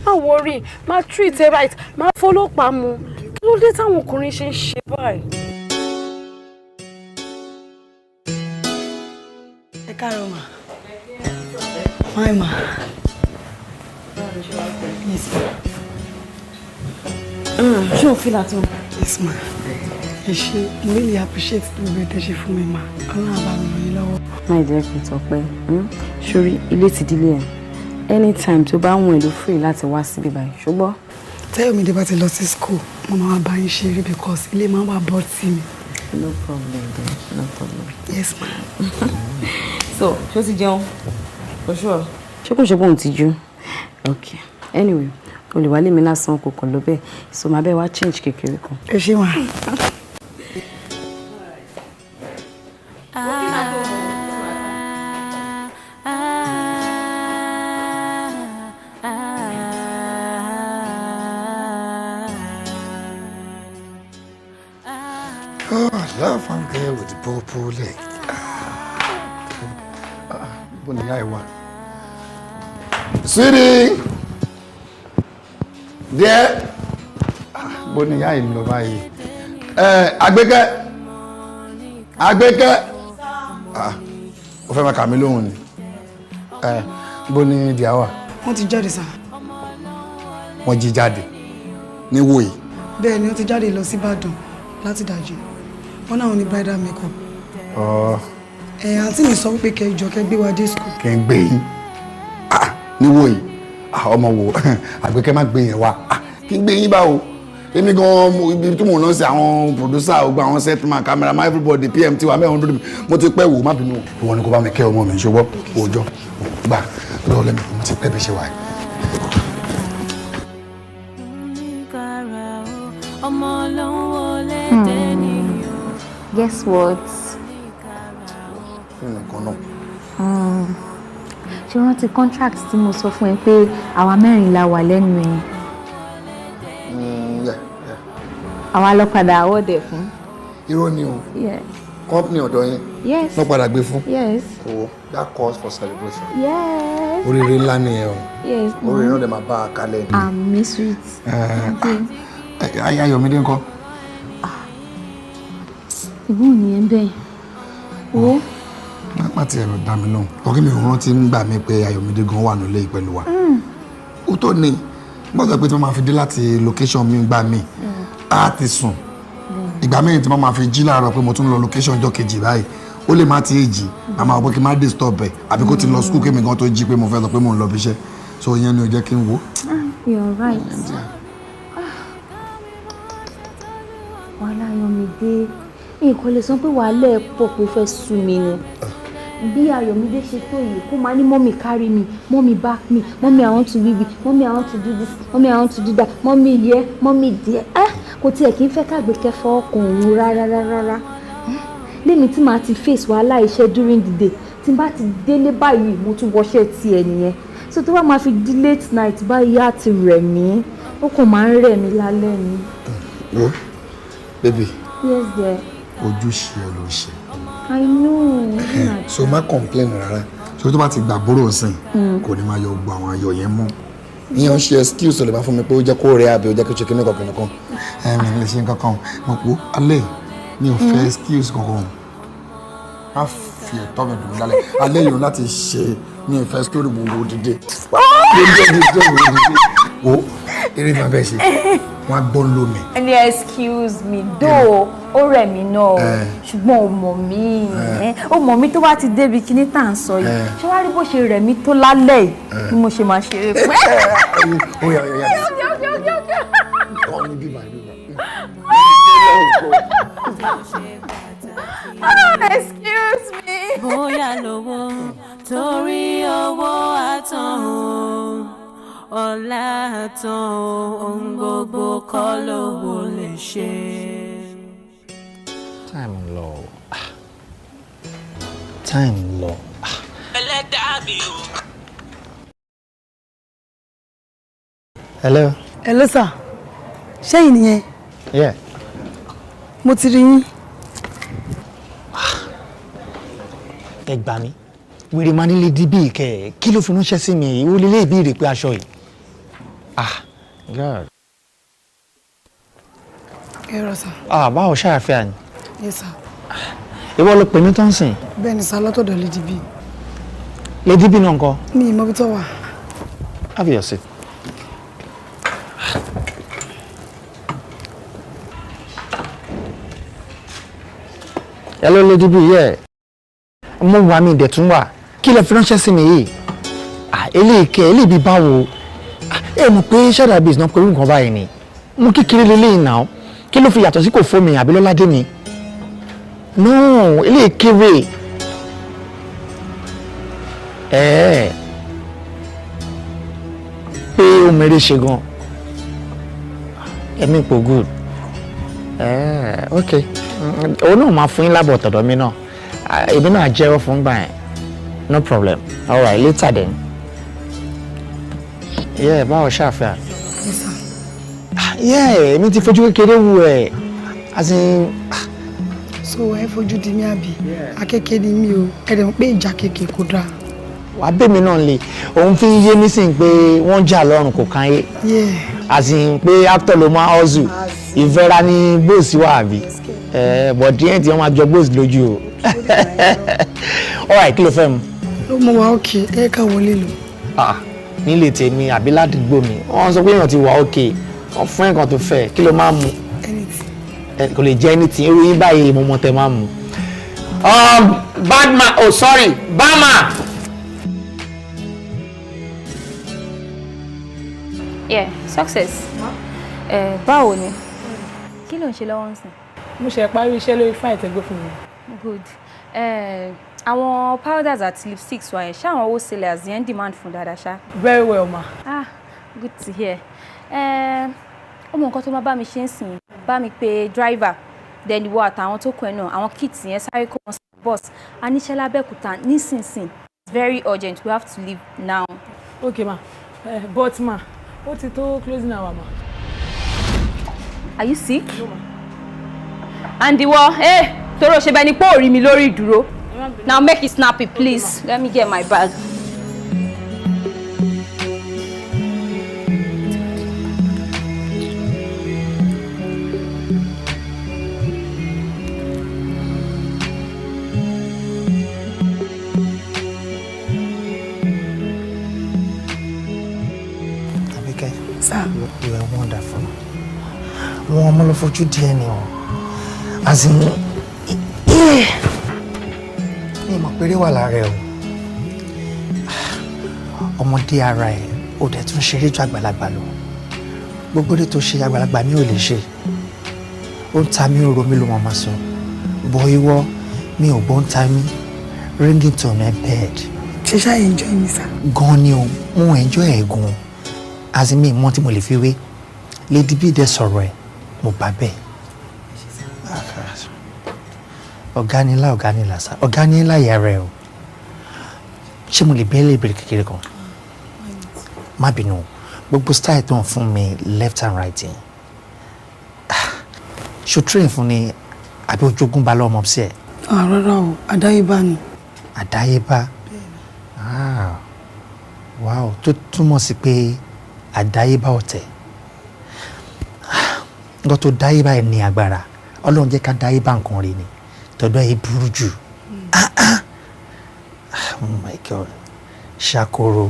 Má worry, má treat ẹ right, má fọlọ́pàá mu. Kí ló dé táwọn ọkùnrin ṣe ń ṣe báyìí? Káàárọ̀ ma. Fine ma. Yes ma. Ṣé o feel at home? Yes ma. Ẹ ṣé, mo really appreciate gbogbo ẹ̀ tẹ́ ṣe fún mi ma. Ọlọ́run á bá mi ràn yín lọ́wọ́. My dear Tọ́pẹ́, sórí ilé ti dílé ẹ̀. Anytime tó bá ń wọ̀n ló free láti wá síbí báyìí, ṣùgbọ́n. Táyọ̀mídé bá ti lọ sí school, mo máa wá bá yín ṣeré because ilé máa ń wà bọ́ sí mi. No problem then, no problem. Yes ma. So, ṣó ti jẹun? For sure. Ṣé kò ṣe pé òun ti jú? Okay. Anyway, o lè wálé mi lásán, kò kàn lọ bẹ́ẹ̀. So màá bẹ́ẹ̀ wá change kékeré kan. Ẹ ṣé ma. Oh, I love one girl with the purple leg. Bó ni ìyá ẹ wà? Sweetie! Dear! Bó ni ìyá ẹ lọ báyìí? Ẹ Àgbékẹ́! Àgbékẹ́! Ah, ó fẹ́ máa kà mí lóhùn ni. Ẹ bó ni díà wà? Wọ́n ti jáde sir. Wọ́n jí jáde ní wòyí. Bẹ́ẹ̀ ni, wọ́n ti jáde lọ sí Ìbàdàn láti dájú. Wọ́n náà ní bridal makeup. Ọ̀ Ẹ àǹtí mi sọ wípé kẹ́ jọ̀ọ́ kẹ́ gbé wa dé school. Kí n gbé yín níwò yìí? Ọmọ wo, Àgbékẹ́, má gbé yẹn wá. Kí n gbé yín báwo? Èmi gan, ibi tí mò ń lọ sí, àwọn producer, gbogbo àwọn setman, cameraman, everybody, PM tiwa mẹ́rin dúdú, mo ti pẹ́. Wò, má bínú, ìwọ ni kò bá mi kẹ́ ọmọ mi, ṣùgbọ́n òòjọ́ gbà lọ́wọ́ lẹ́mi, mo ti pẹ́ bí ṣe wà yìí. Ọmọ ló ń wọlé dé ní o. Guess what? Kí ni nǹkan náà? Ṣé o rántí contract tí mo sọ fún ẹ pé àwa mẹ́rin la wà lẹ́nu ẹ̀? Yeah. Àwa lọ padà award ẹ̀ fún. Irọ́ ni o? Yes. Company ọ̀dọ̀ yín? Yes. Wọ́n padà gbé fún? Yes. Oh, that calls for celebration. Yes. Oríire ńlá nìyẹn o. Yes. Oríire náà dẹ̀ máa bá a kalẹ̀ ni. Àmín, sweet. Ayọ̀mídé ńkọ́? Ìbú ni ẹ ń bẹ́ẹ̀. Wo. Má ti ẹ̀rọ dá mi lóhùn. Ọkọ mi ò rántí ń gbà mí pé Ayọ̀mídé gan wà nílé pẹ̀lú wa. Ó tó ní gbọ́dọ̀ pé tí wọ́n máa fi dé láti location mi gbà mí, á ti sùn. Ìgbà míì tí wọ́n máa fi jí láàárọ̀ pé mo tún lọ location ọjọ́ kejì báyìí, ó lè má ti jí, àmọ́ àwọn pé kí n má disturb ẹ̀, àbí kó ti lọ school kémi gan tó jí pé mo fẹ́ sọ pé mò ń lọ bí iṣẹ́. So ìyẹn ni ò jẹ́ kí n wò. You're right. Wàhálà Ayọ̀mídé, nǹkan lè sọ pé wàhálà ẹ̀ pọ̀ pé ó fẹ́ sú mi ni. Bí Ayọ̀mídé ṣe tó yìí, kó máa ní, "Mommy, carry me, mommy, back me, mommy, I want to wee wee, mommy, I want to do this, mommy, I want to do that, mommy here, mommy there." Ah, kò tiẹ̀ kí n fẹ́ kàgbékẹ́ fọ́ ọkàn òun rárá rárá. Lémi tí màá ti face wàhálà iṣẹ́ during the day, tí n bá ti délé báyìí, mo tún wọṣẹ́ tiẹ̀ nìyẹn. So tó bá máa fi di late night báyìí, á ti rẹ̀ mí, ó kàn máa ń rẹ̀ mí lálẹ́ ni. Wo, baby. Yes, dear. Ojúṣe ẹ ló ń ṣe. I know. So má complain rárá. So tó bá ti gbà búrò sìn, kò ní máa yọ gbogbo àwọn ayọ̀ yẹn mọ́. Ìyẹn ń ṣe excuse lè máa fún mi pé ó jẹ́ kó rẹ̀ àbí ó jẹ́ kó ṣe kíní kan kíní kan. Ẹ̀mí lè ṣe nǹkan kan mo pò alẹ́, mi ò fẹ́ excuse kankan. Má fi ẹ̀tọ́ mi dùn mí lálẹ́ alẹ́ yìí láti ṣe. Mi ò fẹ́ story gbogbo dìde wo eré máa bẹ́ẹ̀ ṣe, wọ́n á gbọ́ lómi. Ẹni excuse me though, ó rẹ̀ mí náà, ṣùgbọ́n ó mọ̀ mí, ó mọ̀ mí. Tó bá ti débi kíní tá à ń sọ yìí, ṣé wàá rí bó ṣe rẹ̀ mí tó lálẹ́ yìí bí mo ṣe máa ṣeré pẹ́. Ó yá, ó yá. Okay. Kọ́ ní bíbá bíbá. Excuse me. Bóyá lówó, torí owó àtàn o, ọlá àtàn o, ohun gbogbo kọ́ lówó lè ṣe. Time lọ. Ah. Time lọ. Ẹlẹ́dàá mi o. Hello. Hello sir, ṣẹ́yìn nìyẹn? Yeah. Mo ti rí yín. Ẹ gbà mí. Wèrè máa nílé díbí kẹ. Kí ló fi ránṣẹ́ sí mi? Ó lè lè béèrè pé aṣọ yìí. Ah, God. Ẹ rọ sir. Ah, báwo, ṣáàfíà ni? Yes sir. Ìwọ ló pè mí tó ń sìn. Bẹ́ẹ̀ ni sir, lọ́tọ̀dọ̀ Lady B. Lady B náà ńkọ́? Mi ì mọ ibi tó wà. Have your seat. Hello, Lady B, yeah. Mo wà, mí ìdẹ̀ tún wà. Kí lẹ fi ránṣẹ́ sí mi yìí? Ah, eléyìí kẹ́, eléyìí bí báwo? Ah, ẹ mọ̀ pé ṣáda bíi ìsìnà pẹ̀lú nǹkan báyìí ni. Mo kékeré leléyìí náà. Kí ló fi yàtọ̀ sí kò fún mi àbí lọ́ládé mi? No, eléyìí kéré. Ẹ̀ẹ́ pé ó mèrè ṣe gan. Ẹ̀mí pò good. Ẹ̀ẹ́, ok. Òun náà máa fún yín lábọ̀ tọ̀dọ̀ mi náà. Ah, èmi náà jẹ́wọ́ fún gbà yẹn. No problem. All right, later then. Yeah, báwo ṣàfihàn? Yes, sir. Yeah, èmi ti fojú kékeré wù ẹ́. As in, So ẹ fojú di mí àbí? Akéké ni mí o. Ẹ dẹ̀ mọ̀ pé ìjà kéèké kò dáa. Wàá bèmí náà lè. Òun fi ń yé nísìnyí pé wọ́n jà lọ́rùn kò kàn yé. Yeah. As in pé actor ló máa hustle. Ìfẹ́ra ni bóòsì wà àbí? Ẹ but díẹ̀ tí wọ́n máa jọ bóòsì lójú o. All right, kí ló fẹ́ mu? Ló mọ wa òkè, ẹ ká wọlé lọ. Ah, nílé tèmi àbí ládùúgbò mi, wọ́n sọ pé èèyàn ti wà òkè, wọ́n fún nǹkan tó fẹ́, kí ló máa mu? Ẹ kò lè jẹ́ anything, irú yín báyìí mo mọ tẹ máa mu. Badman, oh sorry, Bama. Yeah, success. Ẹ báwo ni? Kí ló ń ṣe lọ́wọ́ ń sìn? Mo ṣe parí iṣẹ́ lórí fáìlì tẹ́gbẹ́ fún mi. Good. Àwọn powders àti lipsticks wa yẹn, ṣé àwọn wholesalers yẹn ń demand fún dáadáa ṣá? Very well, ma. Ah, good to hear. Ó mọ nǹkan tó máa bá mi ṣe ń sìn, bá mi pe driver, then ìwọ àtàwọn tó kù ẹ náà, àwọn kits yẹn, sáré kó wọn sí bus. A níṣẹ́ lábẹ́òkúta nísinsìnyí. It's very urgent, we have to leave now. Okay, ma. But ma, ó ti tó closing hour, ma. Are you sick? No, ma. And ìwọ, eh, toro ṣe bẹ́ẹ̀ ni pé ò rí mi lórí ìdúró. Now make it snappy, please. Okay, let me get my bag. Abike, Sir. You are wonderful. Wọn ọmọ ló fojú díẹ̀ ni o. As in, mi mọ̀ pé eré wà lára ẹ o. Ọmọdé ara ẹ̀, ó dẹ̀ tún ṣeré ju àgbàlagbà lọ. Gbogbo eré tó ṣe, àgbàlagbà mi ò lè ṣe. Ó ń ta mí, ó ro mí ló máa sọ. Bọ̀ ìwọ, mi ò gbọ́ ń ta mí. Ringing tone ẹ bed. Ṣe ṣáà enjoy mi, sir? Gan ni o, mo enjoy ẹ̀ gan. As in, mi mọ̀ tí mo lè fi wé. Lady B dẹ̀ sọ̀rọ̀ ẹ̀, mo bá bẹ́ẹ̀. Ọ̀gá ni ńlá, ọ̀gá ni làṣà, ọ̀gá ni ńlá ìyá rẹ̀ o. Ṣé mo lè bẹ́ẹ̀ lè bèrè kékeré kan? Má bínú o. Gbogbo style tó ń fún mi left and right yẹn, ṣo train fún ni àbí ojogún ba lọ́mọ sí ẹ̀? Ah, rárá o, àdáyébá ni. Àdáyébá. Ah, wow, tó túmọ̀ sí pé àdáyébá ọ̀tẹ̀. Nǹkan tó dáyébá ẹ̀ ní agbára. Ọlọ́run jẹ́ ká dáyébá nǹkan rẹ̀ ni. Tọ́dọ̀ ẹ̀ burú jù. Ah, ah. Oh my God. Ṣàkóró.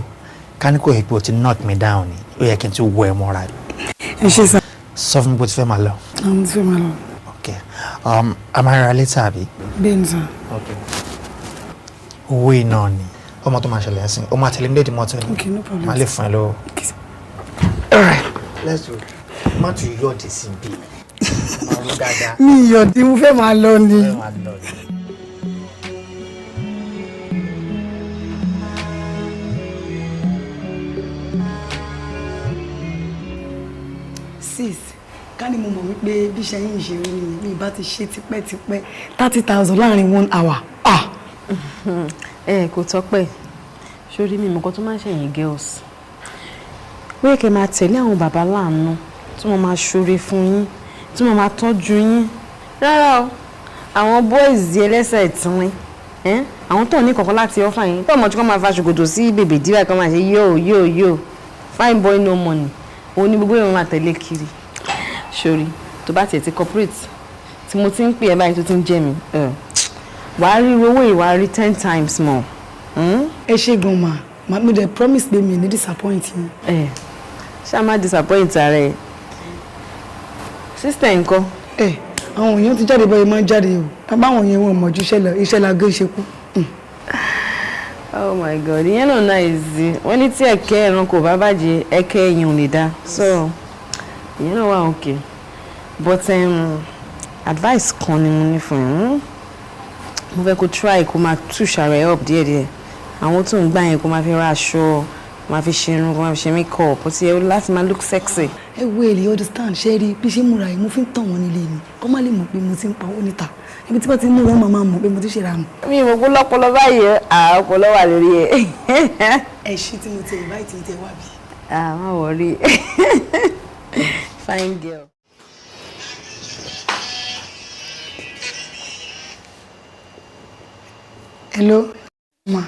Ká ní kò yẹ pé o ti knock me down ni. Ó yẹ kí n tún wọ ẹ mọ́ra. Ẹ ṣé, sir. Sọ fún mi bó ti fẹ́ máa lọ. Àwọn tí fẹ́ máa lọ. Okay. A máa ra later, àbí? Bẹ́ẹ̀ ni, sir. Okay. Owó iná ni. Ọmọ tó máa ṣẹlẹ̀ ẹ̀sìn. O máa tẹ̀lé mi dédìí mọ́tò ni. Okay, no problem. Màá lè fún ẹ lówó. Okay, sir. All right, let's go. Má tún yọ̀dí sí bí. Máa rú dáadáa. Mi ìyọ̀dí, mo fẹ́ máa lọ ni. Fẹ́ máa lọ ni. Sis, ká ní mo mọ̀ wípé bí iṣẹ́ yín ṣe rí nìyẹn, mi bá ti ṣe tipẹ́tipẹ́, 30,000 láàrin one hour. Ah! Ẹ kò tọ́pẹ́ sórí mi, nǹkan tó máa ń ṣẹ̀yìn girls, ó yẹ kẹ́ máa tẹ̀lé àwọn bàbá láàánú tí wọ́n máa ṣoore fún yín, tí wọ́n máa tọ́jú yín. Rárá o, àwọn boys ẹlẹ́sẹ̀ ìtìrín, àwọn tó ní kankan láti ọ́fà yín, tó mọ̀ tí wọ́n máa fa ṣòkòtò sí bèbè díwà kan, máa ṣe yóò yóò yóò, fine boy no money, òun ni gbogbo èèyàn máa tẹ̀lé kiri. Sórí tó bá tiẹ̀ ti cooperate tí mo ti ń pè ẹ́ báyìí, tó ti ń jẹ́ mi, wàá rí owó yìí, wàá rí 10 times more. Ẹ ṣé gan ma. Mo dẹ̀ promise pé mi ò ní disappoint yín. Ẹ ṣá má disappoint ara ẹ. Sister ńkọ́? Ẹ àwọn èèyàn ti jáde báyìí, máa ń jáde o. Báwọn yẹn wọn mọ̀ ju iṣẹ́ lọ, iṣẹ́ la gé ṣe kú. Oh my God, ìyẹn náà nice. Wọ́n ní tí ẹ̀kẹ́ ẹranko bá bàjẹ́, ẹ̀kẹ́ ẹ̀yìn ò lè dá. So ìyẹn náà wà okay. But advice kan ni mo ní fún ẹ. Mo fẹ́ kó try kó máa touch ara ẹ up díẹ̀díẹ̀. Àwọn tó ń gbà yẹn, kó máa fi ra aṣọ, kó máa fi ṣe irun, kó máa fi ṣe make up. Ó ti yẹ láti máa look sexy. Ẹ wo, èlé understand ṣe rí bí ṣe múra yìí, mo fi ń tàn wọ́n nílé ni, kọ́ má lè mọ̀ pé mo ti ń pawó níta. Ibi tí wọ́n ti ń múra, wọn máa mọ̀ pé mo ti ṣe ra nù. Mi ò mọ̀ pé lọ́pọlọ báyìí, ọpọlọ wà lórí ẹ. Ẹ ṣí tí mo ti invite yín tẹ wá bí. Ah, má worry. Fine girl. Hello, ma.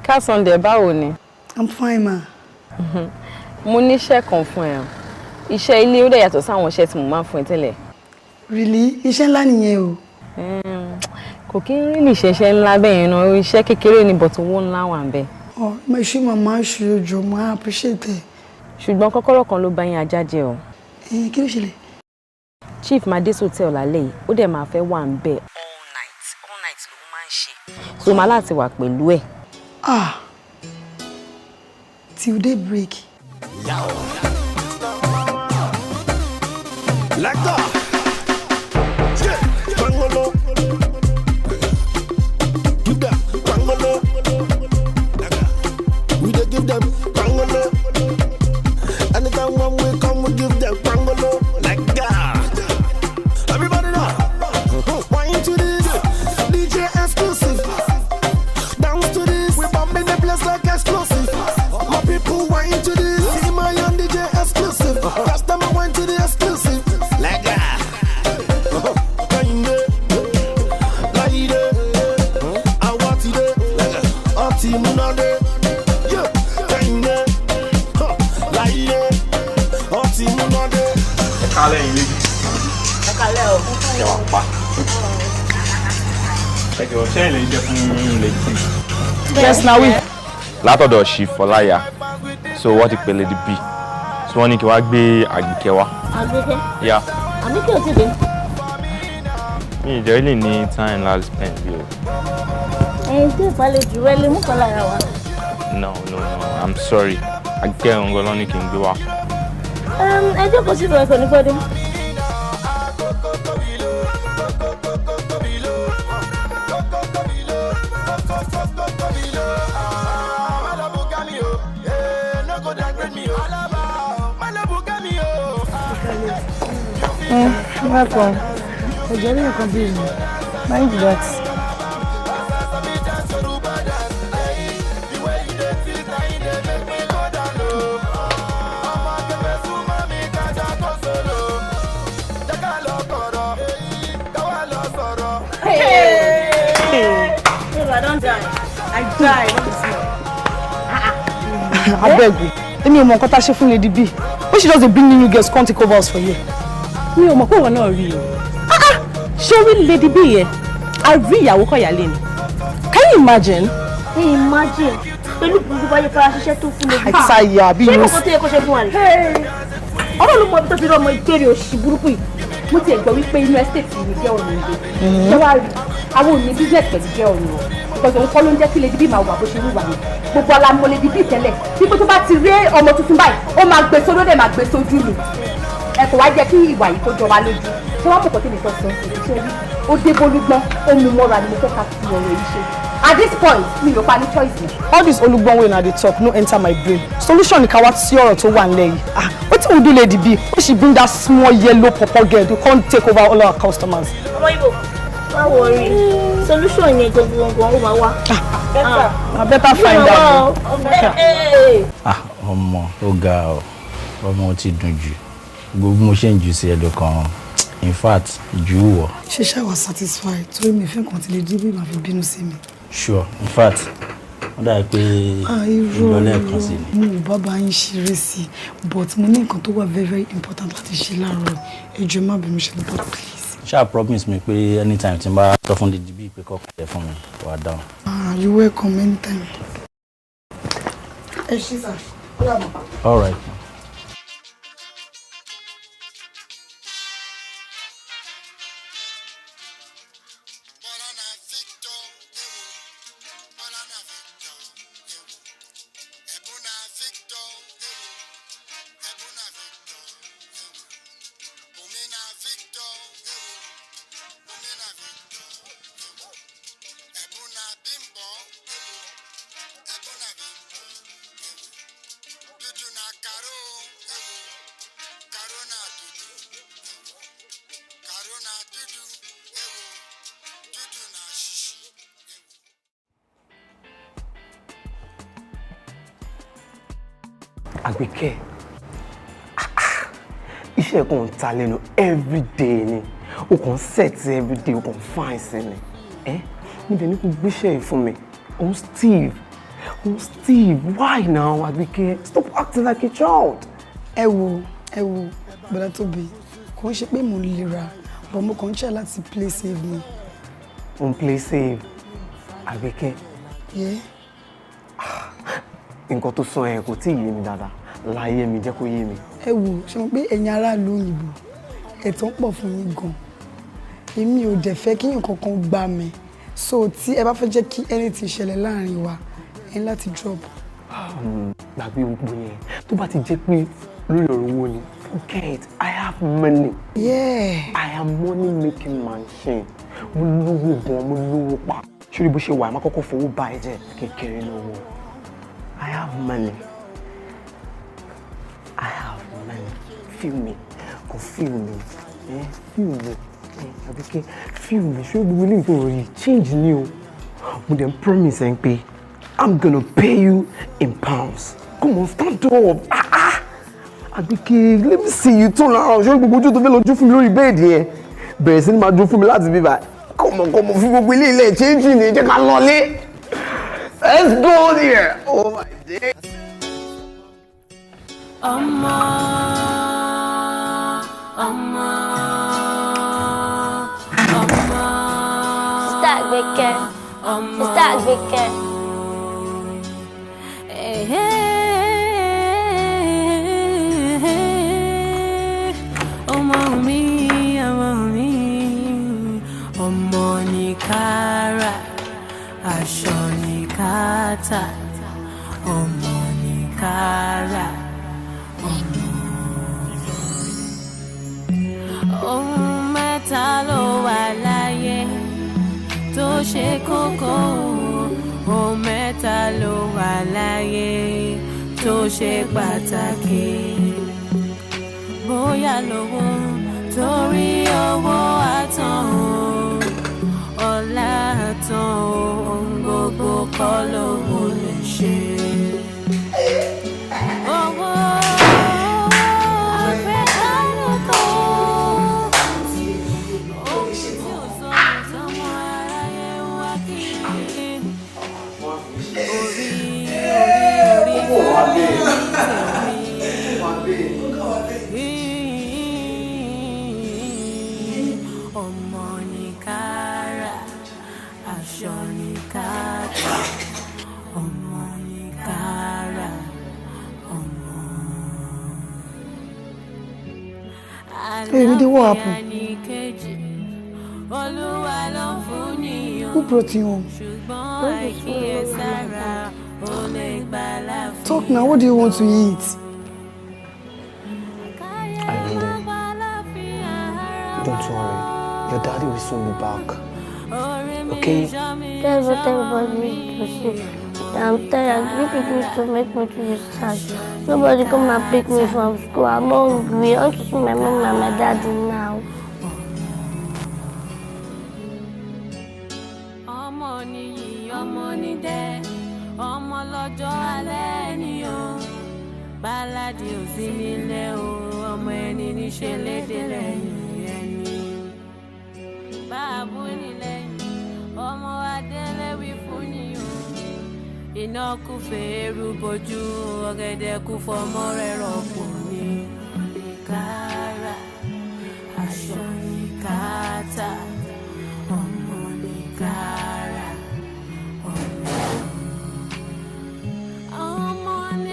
Kásán dẹ̀, báwo ni? I'm fine, ma. Mo níṣẹ́ kan fún ẹ. Iṣẹ́ ilé, ó dẹ̀ yàtọ̀ sáwọn iṣẹ́ tí mo máa ń fún ẹ tẹ́lẹ̀. Really? Iṣẹ́ ńlá nìyẹn o. Kò kí ń rí lè ṣẹṣẹ́ ńlá bẹ́ẹ̀ yẹn náà, iṣẹ́ kékeré ni, but owó ńlá wà ń bẹ̀. Ọ mo ṣe, màmá, ṣe ojú mo á appreciate ẹ. Ṣùgbọ́n kọ́kọ́rọ́ kan ló bá yín ajá jẹ o. Ẹ kí ló ṣẹlẹ̀? Chief máa dé hotel lálẹ́ yìí, ó dẹ̀ máa fẹ́ wà ń bẹ̀ all night. All night ló máa ń ṣe. So máa láti wà pẹ̀lú ẹ̀. Ah, till day break. Like that. Yeah. Bangolo. Give them bangolo. We dey give them bangolo. Anytime when we come, we give them bangolo. Like that. Everybody now. Wine to this. DJ exclusive. Dance to this. We bombing the place like explosive. My people wine to this. See my own DJ exclusive. Customer wine to the exclusive. Like that. Kẹ́hìndé, Láyídé, àwa ti dé, ọtí múnádé. Kẹ́hìndé, Láyídé, ọtí múnádé. Ẹ kálẹ̀ yín méjì. Ẹ kálẹ̀ o. Ẹ wà pa. Ẹ jọ̀ọ́, ṣé ẹ lè jẹ́ fún létí? Yes, na we. Látọ̀dọ̀ Chief Fọláyà, so wọ́n ti pè Lady B, so wọ́n ní kí wọ́n gbé Àgbìkẹ́ wá. Àgbẹ̀kẹ́. Yeah. Àníkẹ́ ò tí dé. Mi ì jẹ́ really ní time láti spend bí o. Ẹyin tí ìpàlejò rẹ lè mú kan lára wa. No, I'm sorry. Àgbìkẹ́ òun gan ló ní kí n gbé wá. Ẹ jókòó sí ìbẹ̀rẹ̀ pẹ̀lú gbọ́dọ̀. Welcome. Ẹ̀jẹ̀ ní nǹkan bí mi. Mind that. Hey! I don die. I die. No be small. Abeg o, èmi ò mọ nǹkan tá a ṣe fún Lady B. Wey she just dey bring new girls come take over us for here. Mi ò mọ̀ pé ìwọ náà rí o. Ah ah! Ṣé orí Lady B yẹn? A rí ìyàwó kọ̀yálé ni. Can you imagine? Imagine pẹ̀lú gbogbo báyìí fara ṣiṣẹ́ tó fún mi. Àìsàyà bí Ṣé yóò kòkó tó yẹ kó ṣe fún wa rè? Ọlọ́run ló mọ ibi tó ti rí ọmọ ìgbére òṣì burúkú yìí. Mo tiẹ̀ gbọ́ wípé inú estate yìí ni girl mi ń gbé. Ṣé wàá rí àwọn òní business pẹ̀lú girl mi o, because òun kọ́ ló ń jẹ́ kí Lady B máa wà bó ṣe ń wà ní gbogbo alamọ Lady B tẹ́lẹ̀, wípé tó bá ti rí ọmọ tuntun báyìí, ó máa gbé sódó, dẹ̀ máa gbé sójú ni. Ẹ kò wá jẹ́ kí ìwà yìí kó jọ wá lójú. Ṣé wàá mọ̀ kọ́ tí mi fẹ́ sọ sí? Ṣé rí, ó dé bólúgbọ́n, ó mú mọ́ra ni mo fẹ́ ká fi ọ̀rọ̀ yìí ṣe. At this point, mi ò pa ní choice mi. All this olùgbọ́n wey una dey talk no enter my brain. Solution ni ká wá sí ọ̀rọ̀ tó wà nílẹ̀ yìí. Ah, wetin we do Lady B wey she bring that small yellow pawpaw girl to come take over all our customers? Ọmọ Ibo, má worry, solution yẹn gangan ó máa wá. Na better find out. Ah, ọmọ, ó ga ọ. Ọmọ ti dùn jù. Gbogbo bí mo ṣe ń jù sí ẹdùn kan, in fact, jù ú wọ. Ṣé ṣáà wà satisfied? Torí mi fẹ́ nǹkan tí lè dí bí màá fi bínú sí mi. Sure, in fact, ó dàbí pé Ah, irọ́. ìlọlẹ́ kan sí ni. Mo ò bá bá yín ṣeré sí i, but mo ní nǹkan tó wà very very important láti ṣe láàárọ̀. Ẹ jọ̀ọ́, má bínú, ṣe lọ́pọ̀, please. Ṣáà promise mi pé anytime tí n bá sọ fún Lady B pé kọ́kọ́ ẹ fún mi, wà á dáhùn. Ah, you welcome anytime. Ẹ ṣí sà, ó dàbọ̀. All right. Àgbékẹ́, iṣẹ́ kan ń ta lẹ́nu everyday ni, o kàn ń set everyday, o kàn ń fine sí ni. Ẹ́ níbẹ̀ ní kò gbéṣẹ́ yìí fún mi. Òun Steve, òun Steve, why now, Àgbékẹ́? Stop acting like a child. Ẹ wo, ẹ wo, bọ́dá Tóbi, kò ń ṣe pé mò ń lera, but mo kàn ń try láti play safe ni. Òun play safe, Àgbékẹ́. Yeah. Nǹkan tó sọ yẹn kò tí ì yé mi dáadáa, láyé mi jẹ́ kó yé mi. Ẹ wo, ṣe mọ̀ pé ẹ̀yin aráàlú òyìnbó, ẹ̀tàn pọ̀ fún yín gan. Èmi ò dẹ̀ fẹ́ kí nǹkan kan gbá mi. So tí ẹ bá fẹ́ jẹ́ kí anything ṣẹlẹ̀ láàrin wa, ẹ ní láti drop. Gbàgbé gbogbo yẹn, tó bá ti jẹ́ pé lórí ọ̀rọ̀ owó ni, forget, I have money. Yeah. I am money making machine. Mo lówó gan, mo lówó pa. Ṣé bó ṣe wà, má kọ́kọ́ fowó bá ẹ jẹ́ kékeré lówó. I have money. I have money. Feel me. Kò feel me. Eh, feel me. Eh, Àbíkẹ́, feel me. Ṣé gbogbo ilé ìtòrò yìí change ni o? Mo dẹ̀ ń promise ẹ pé I'm gonna pay you in pounds. Come on, stand up. Ah ah. Àbíkẹ́, let me see you turn around. Ṣé gbogbo ojú tó fẹ́ lọ jó fún mi lórí bẹ́ẹ̀dì yẹn? Bẹ̀rẹ̀ sí ni máa jó fún mi láti bíbá. Come on, come on, fi gbogbo ilé ilẹ̀ change ni, jẹ́ ká lọlé. Let's go there. Oh my day. Ọmọ, ọmọ, ọmọ. Sister Àgbékẹ́, Sister Àgbékẹ́. Ọmọ mi, ọmọ mi, ọmọ ní kára, aṣọ ní kátà, ọmọ ní kára, ọmọ. Ohun mẹ́ta ló wà láyé tó ṣe kókó, ohun mẹ́ta ló wà láyé tó ṣe pàtàkì. Bóyá lówó, torí owó àtàn ọlá àtàn, ohun gbogbo kọ́ lówó lè ṣe. Owó pẹ́ kálukú, ohun tí ò sọnù tọmọ aráyé ń wá kiri. Orí orí orí fún mi tèmi. Ọmọ ní kára, aṣọ ní kátà, ọmọ ní kára, ọmọ. Hey, Mide, what happened? Àlàáfíà ní kejì, Olúwa ló ń fún níyàn. Who brought you home? Ṣùgbọ́n àìkíyèsára ó lè gbà láàfin. Talk now, what do you want to eat? Ayọ̀mídé, don't worry. Your daddy will soon be back. Okay? That's what everybody used to say. I'm tired. You people used to make me to be sad. Nobody come and pick me from school. I'm hungry. I want to see my mom and my daddy now. Ọmọ nìyí, ọmọ nídẹ, ọmọ lọ́jọ́ alẹ́ ni o. Báládì ò sí nílé o, ọmọ ẹni níṣẹ́ lédè lẹ́yìn ẹni. Báàbù ní lẹ́yìn, ọmọ adélé wí fún ni o. Iná kú fèérú bojú, ọ̀gẹ̀dẹ̀ kú fọmọ rẹ̀ rọ̀pò ní. Kára, aṣọ ní kàtà, ọmọ ní kára, ọmọ. Ọmọ ní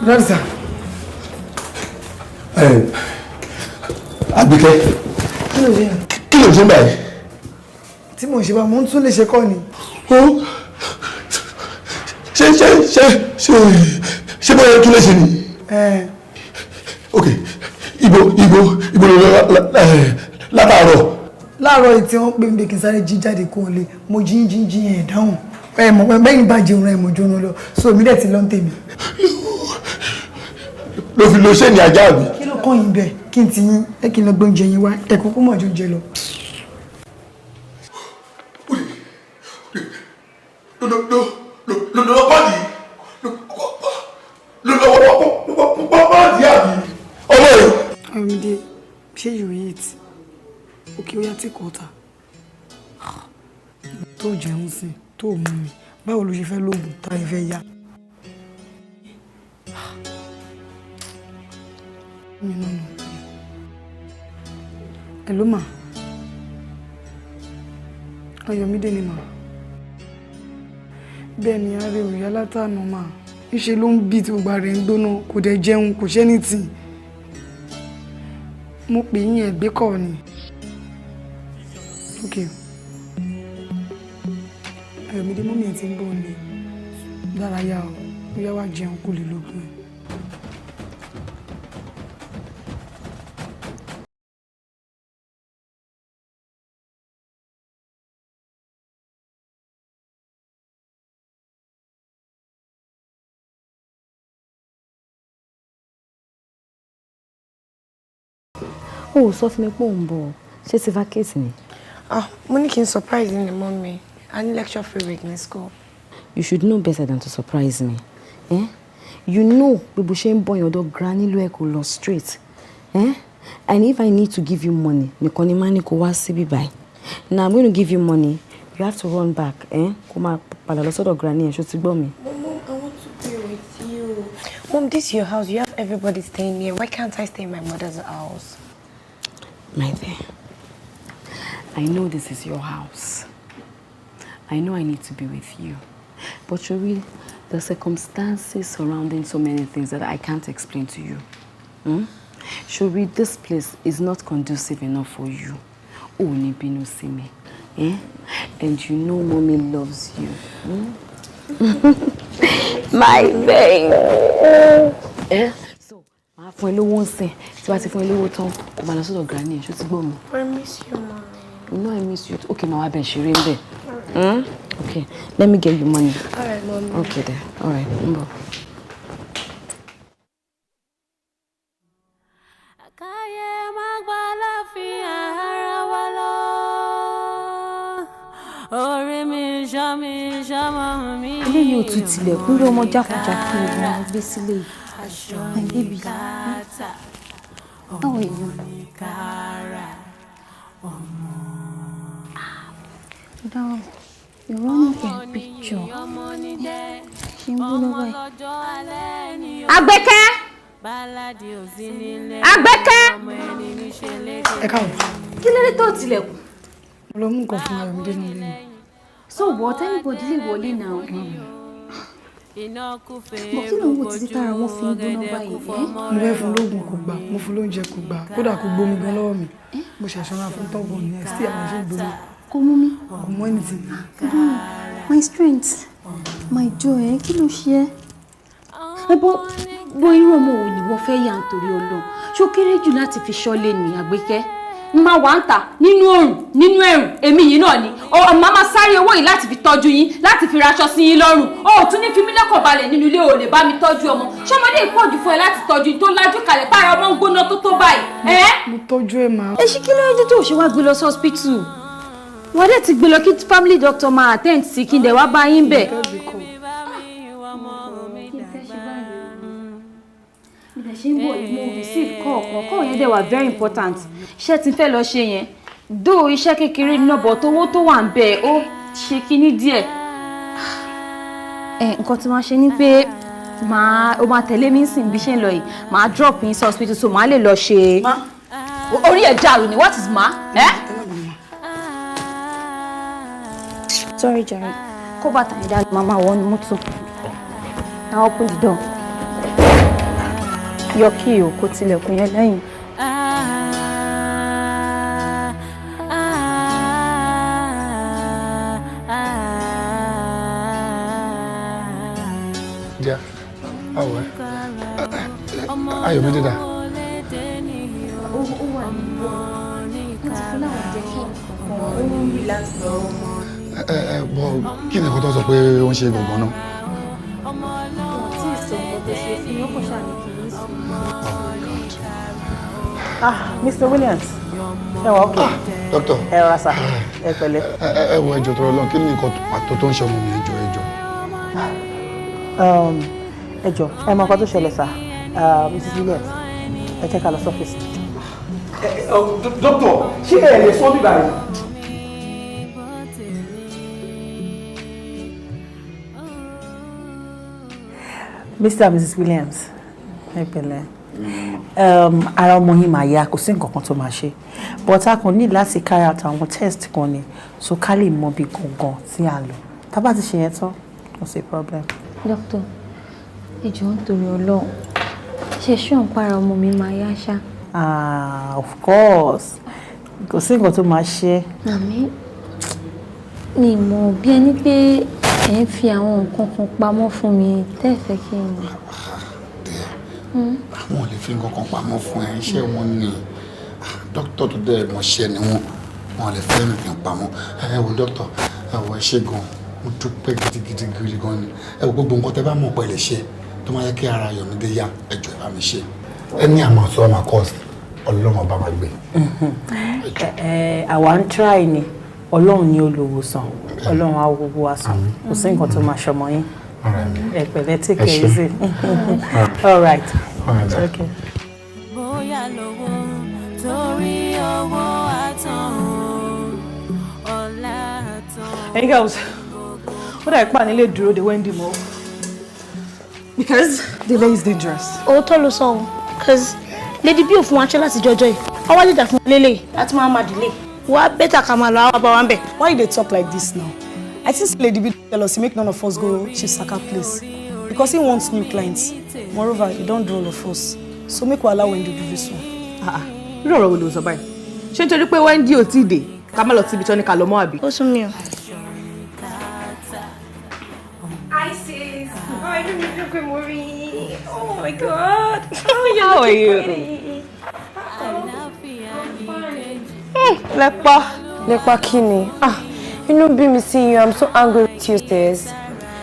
Rẹ́sà. Àgbékẹ́. Kí ló ṣe? Kí ló ṣe ń báyìí? Tí mò ń ṣe bá mo ń tún lè ṣe kọ́ ni. Ṣé ṣé ṣé ṣé ṣé bóyá kí ló ṣe ni? Ok, ibo ibo ibo ló lọ látàárọ̀. Láàárọ̀ yìí tí wọ́n pè mí pé kí n sáré jí jáde kó o lè mo jí jí jí ẹ̀ dáhùn. Ẹ mọ̀ pé bẹ́yìn bá jẹun rẹ̀ mọ̀ jóná lọ, so èmi dẹ̀ ti lọ ń tèmi. Ló fi lo ṣé ní ajá mi. Kí ló kàn yín bẹ́ẹ̀ kí n ti yín ẹ kí n lọ gbé oúnjẹ yín wá ẹ kúkú mọ̀ ju oúnjẹ lọ. Ayọ̀mídé, ṣé you eat? Okay, oya take water. Tó jẹun sí, tó mú mi, báwo ló ṣe fẹ́ lóògùn tá ẹ fẹ́ yá? Mi náà nù. Hello ma. Ayọ̀mídé ni mà. Bẹ́ẹ̀ ni ààrẹ òyà látànà mà. Ńṣe ló ń bí tí gbogbo ara rẹ̀ ń gbóná, kò dẹ̀ jẹun, kò ṣe anything. Mo pè yín ẹ gbé kọ́ ni. Ok. Ayọ̀mídé mọ́mí ẹ̀ ti ń bọ̀ ni. Dárayá o, ó yá wá jẹun kó lè lóògùn ẹ̀. O ò sọ fún mi pé òun bọ̀, ṣé ti vacate ni? Ah, mo ní kí n surprise ní mummy. A ní lecture free week ní school. You should know better than to surprise me. Eh? You know bí bó ṣe ń bọ̀ yẹn ọ̀dọ̀ granny ló ẹ̀ kó lọ straight. Eh? And if I need to give you money, nìkan ni máa ní kó wá síbí báyìí. Now I'm going to give you money. You have to run back. Eh? Kó máa padà lọ sọ́dọ̀ granny ẹ̀, ṣó ti gbọ́ mi? Mom, I want to be with you. Mom, this is your house. You have everybody staying here. Why can't I stay in my mother's house? My dear, I know this is your house. I know I need to be with you. But Shori, the circumstances surrounding so many things that I can't explain to you. Hmm? Shori, this place is not conducive enough for you. Oh, ní bínú sí mi. Eh? And you know mommy loves you. Hmm? My babe. Eh? So, màá fún ẹ lówó ńsìn. Tí bá ti fún ẹ lówó tán, kó máa lọ sọ́dọ̀ granny ẹ̀, ṣó ti gbọ́ mi? I miss you, mommy. You know I miss you too. Okay, màá wá bẹ̀ ṣeré ń bẹ̀. Hmm? Okay, let me get you money. All right, mommy. Okay then. All right, ń bọ̀. Káyé má gbà láfíà ara wa lọ. Orí mi ṣọ́ mi ṣọ́mọ mi. Eléyìí ò tún tilẹ̀kùn rí ọmọ jákujàku ogun mo gbé sílé yìí. My baby, how are you? Dáhùn, you're running a picture. Ṣé ń bú lọ́wọ́ ẹ̀? Àgbẹ̀kẹ́! Àgbẹ̀kẹ́! Ẹ káàbọ̀. Kí ló dé tó tilẹ̀kùn? Mo lọ mú nǹkan fún Ayọ̀mídé nílé mi. So what? Anybody lè wọlé now. Bọ̀ kí ló ń wò títí tára wọn fi ń gbóná báyìí? Eh? Mo fẹ́ fún lóògùn kò gbà, mo fún lóúnjẹ kò gbà, kódà kò gbómi gan lọ́wọ́ mi. Mo ṣàṣọra fún tọ́gbọ̀n ní ẹ̀ sí àwọn ṣe ń gbóná. Kò mú mi. Kò mú anything. My strength, my joy, eh? Kí ló ṣe ẹ́? Ẹ bọ́ bọ́ irú ọmọ wo ni wọ́n fẹ́ yà nítorí Ọlọ́run? Ṣó kéré jù láti fi ṣọ́lé ní Àgbékẹ́? N máa wà ń tà nínú òrùn nínú ẹ̀rùn èmi yìí náà ni. Màá máa sáré owó yìí láti fi tọ́jú yín láti fi raṣọ sí yín lọ́rùn. O ò tún ní fi mí lọ́kàn balẹ̀ nínú ilé, o lè bá mi tọ́jú ọmọ. Ṣọmọdé pọ̀ jù fún ẹ láti tọ́jú tó lájú kalẹ̀ tára ọmọ ń gbóná tó tó báyìí. Mo tọ́jú ẹ̀ máa. Ẹ ṣí kí ló dé tó ṣe wá gbé lọ sí hospital? Wọ́n dẹ̀ ti gbé lọ kí family doctor máa attend sí kí n dẹ̀ wá bá yín bẹ̀. Ṣe ń bọ̀ mo receive call kan, call yẹn dẹ̀ wà very important. Iṣẹ́ tí n fẹ́ lọ ṣe yẹn, dó iṣẹ́ kékeré náà bọ̀ tówó tó wà ń bẹ̀ ó ṣe kinní díẹ̀. Ẹ nǹkan tí wọ́n ṣe ni pé màá o máa tẹ̀lé mi sìn bí ṣe ń lọ yìí, màá drop yín sí hospital so màá lè lọ ṣe. Orí ẹ̀ dàrú ni, what is ma? Eh? Sorry, Jerry. Kó bàtà yẹn dání, màmá wọnú mọ́tò. Now open the door. Yọ kí o kó tilẹ̀kùn yẹn lẹ́yìn. Díà, báwo ẹ? Ayọ̀mídé dà? Ó wà ní wọ́n ti fún láwọn injection kankan, ó ń relax lọ. Ẹ bọ, kí ni nǹkan tó sọ pé ó ń ṣe gangan náà? Wọn tí ì sọ nǹkan tó ṣe fún mi, ó kàn ṣáà ní kí n sùn. Ah, Mr. Williams, ẹ wà okay. Doctor. Ẹ rọra sà, ẹ pẹ̀lẹ́. Ẹ wo, ẹjọ́ tó lọ, kí ni nǹkan pàtó tó ń ṣe ọmọ mi? Ẹjọ́, ẹjọ́. Ẹ jọ̀ọ́, ẹ mọ nǹkan tó ṣẹlẹ̀ sà, Mrs. Williams, ẹ jẹ́ ká lọ sọ́fíìsì. Doctor, ṣé ẹ lè sọ bíbá yìí? Mr. and Mrs. Williams, ẹ pẹ̀lẹ́. Ara ọmọ yín máa yá, kò sí nǹkan kan tó máa ṣe, but a kàn ní láti carry out àwọn test kan ni, so ká lè mọ bí gangan tí a lọ. Tá bá ti ṣe yẹn tán, kò sí problem. Dókítà, ẹ jọ̀ọ́, nítorí Ọlọ́run, ṣe ṣé òun para ọmọ mi máa yá ṣá? Ah, of course, kò sí nǹkan tó máa ṣe. Àmì mi mọ̀ bí ẹni pé ẹ̀ ń fi àwọn nǹkan kan pamọ́ fún mi tẹ́ ẹ fẹ́ kí n mọ̀. Àwọn ò lè fi nǹkan kan pamọ́ fún ẹ, iṣẹ́ wọn ni. Dókítà tó dẹ̀ mọṣẹ́ ni wọ́n, wọn lè fẹ́ nǹkan pamọ́. Ẹ wo dókítà, ẹ wo, ẹ ṣé gan, mo dúpẹ́ gidigidi gidi gan ni. Ẹ wo, gbogbo nǹkan tẹ bá mọ̀ pé ẹ lè ṣe tó máa yẹ kí ara Ayọ̀mídé yá, ẹ jọ̀ọ́, ẹ bá mi ṣe. Ẹni àmọ́ sọ ma cost, Ọlọ́run ọba máa gbé. Ẹ àwa ń try ni, Ọlọ́run ni olùwòsàn, Ọlọ́run á wo gbogbo wa sàn, kò sí nǹkan tó máa ṣọmọ yín. Ẹ pẹ̀lẹ́, take Ẹ care ṣé. easy. All right. Okay. Bóyá lówó torí owó àtàn, ọlá àtàn. Hey girls, ó dà ipá nílé dúró de Wendy mọ́. Because delay is dangerous. Òótọ́ ló sọ o, cause Lady B ò fún wa ṣẹ́ láti jọjọ́ yìí, ọwọ́ jẹjà fún lélẹ̀ láti máa delay wá, better ká máa lọ, àwọn bá wa ń bẹ̀. Why you dey talk like this now? I think Lady B tell us make none of us go Chief Saka place because he wants new clients. Moreover, he don do all of us. So make we allow Wendy do this one. Ah, ah, irú ọ̀rọ̀ wo ló sọ báyìí? Ṣé nítorí pé Wendy ò tí ì dé, ká má lọ síbi tí wọ́n ní ká lọ mọ́, àbí? Ó sún mi o. Hi sis. Oh, I didn't even pé mo rí yín. Oh my God. Oh, you're How are looking you? pretty. Lẹ́pà. Lẹ́pà kí ni? Ah, inú bí mi sí you, I'm so angry with you, sis.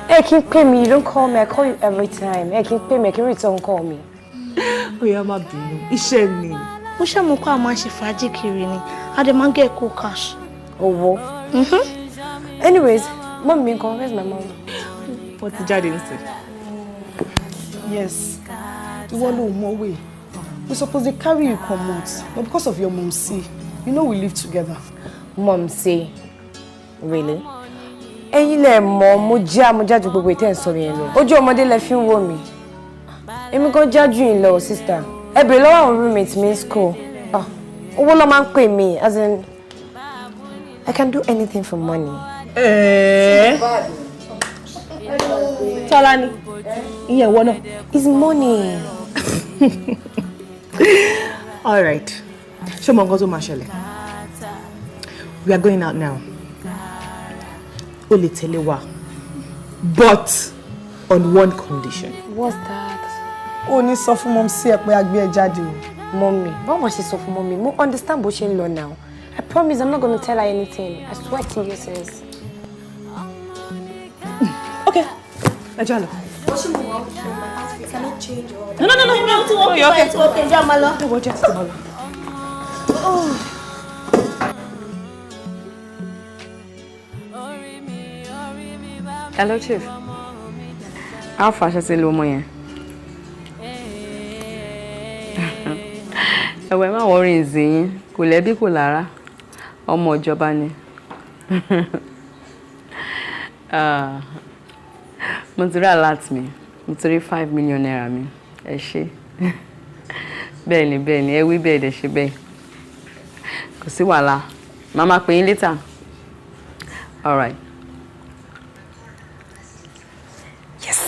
Ẹ kí n pè mí, you don't call me, I call you every time. Ẹ kí n pè mí, ẹ kí n return call mi. Ó yá, má bínú, iṣẹ́ ni. Mo ṣe mọ̀ pé a máa ń ṣe fàájì kiri ni, a dẹ̀ máa ń get cool cash. Owó. Anyways, mom mi ńkọ́, where's my mom? Wọ́n ti jáde nísìn. Yes, ìwọ ló mọ̀ way. We suppose dey carry you comot, but because of your mumsy, you know we live together. Mumsy, really? Ẹ̀yin lẹ mọ̀, mo já mo jájú gbogbo ìtẹ́ ń sọ yẹn lọ. Ojú ọmọdé lẹ fi ń wò mí. Èmi gan jájú yín lọ, sister. Ẹ bèrè lọ́wọ́ àwọn roommate mi in school. Ah, owó ló máa ń pè mí, as in, I can do anything for money. Ẹ̀ẹ́. Tọ́lá ni, ìyẹn ìwọ náà. It's money. All right. Ṣé o mọ nǹkan tó máa ṣẹlẹ̀? We are going out now. O lè tẹ̀lé wa, but on one condition. What's that? Ó ní sọ fún mumsy ẹ pé a gbé ẹ jáde o. Mommy, báwo ma ṣe sọ fún mommy? Mo understand bó ṣe ń lọ now. I promise I'm not gonna tell her anything. I swear to you, sis. Okay, ẹ já lọ. Cannot change all. No, no, no, no, no. Tí wọ́n You're okay. tí wọ́n kẹ́, já máa lọ. Ẹ wọ jẹ́ títí máa lọ. Oh. Hello, Chief. How far ṣe ti lo ọmọ yẹn? Ẹ̀wẹ̀, má worry ìzìyín, kò lẹ́bí kò lára, ọmọ ìjọba ni. Ah, mo ti rí alert mi, mo ti rí ₦5 million mi, ẹ ṣé. Bẹ́ẹ̀ni, bẹ́ẹ̀ni, ẹ wí bẹ́ẹ̀ dẹ̀ ṣe bẹ́ẹ̀. Kò sí wàhálà, màá máa pè yín later. All right. Yes.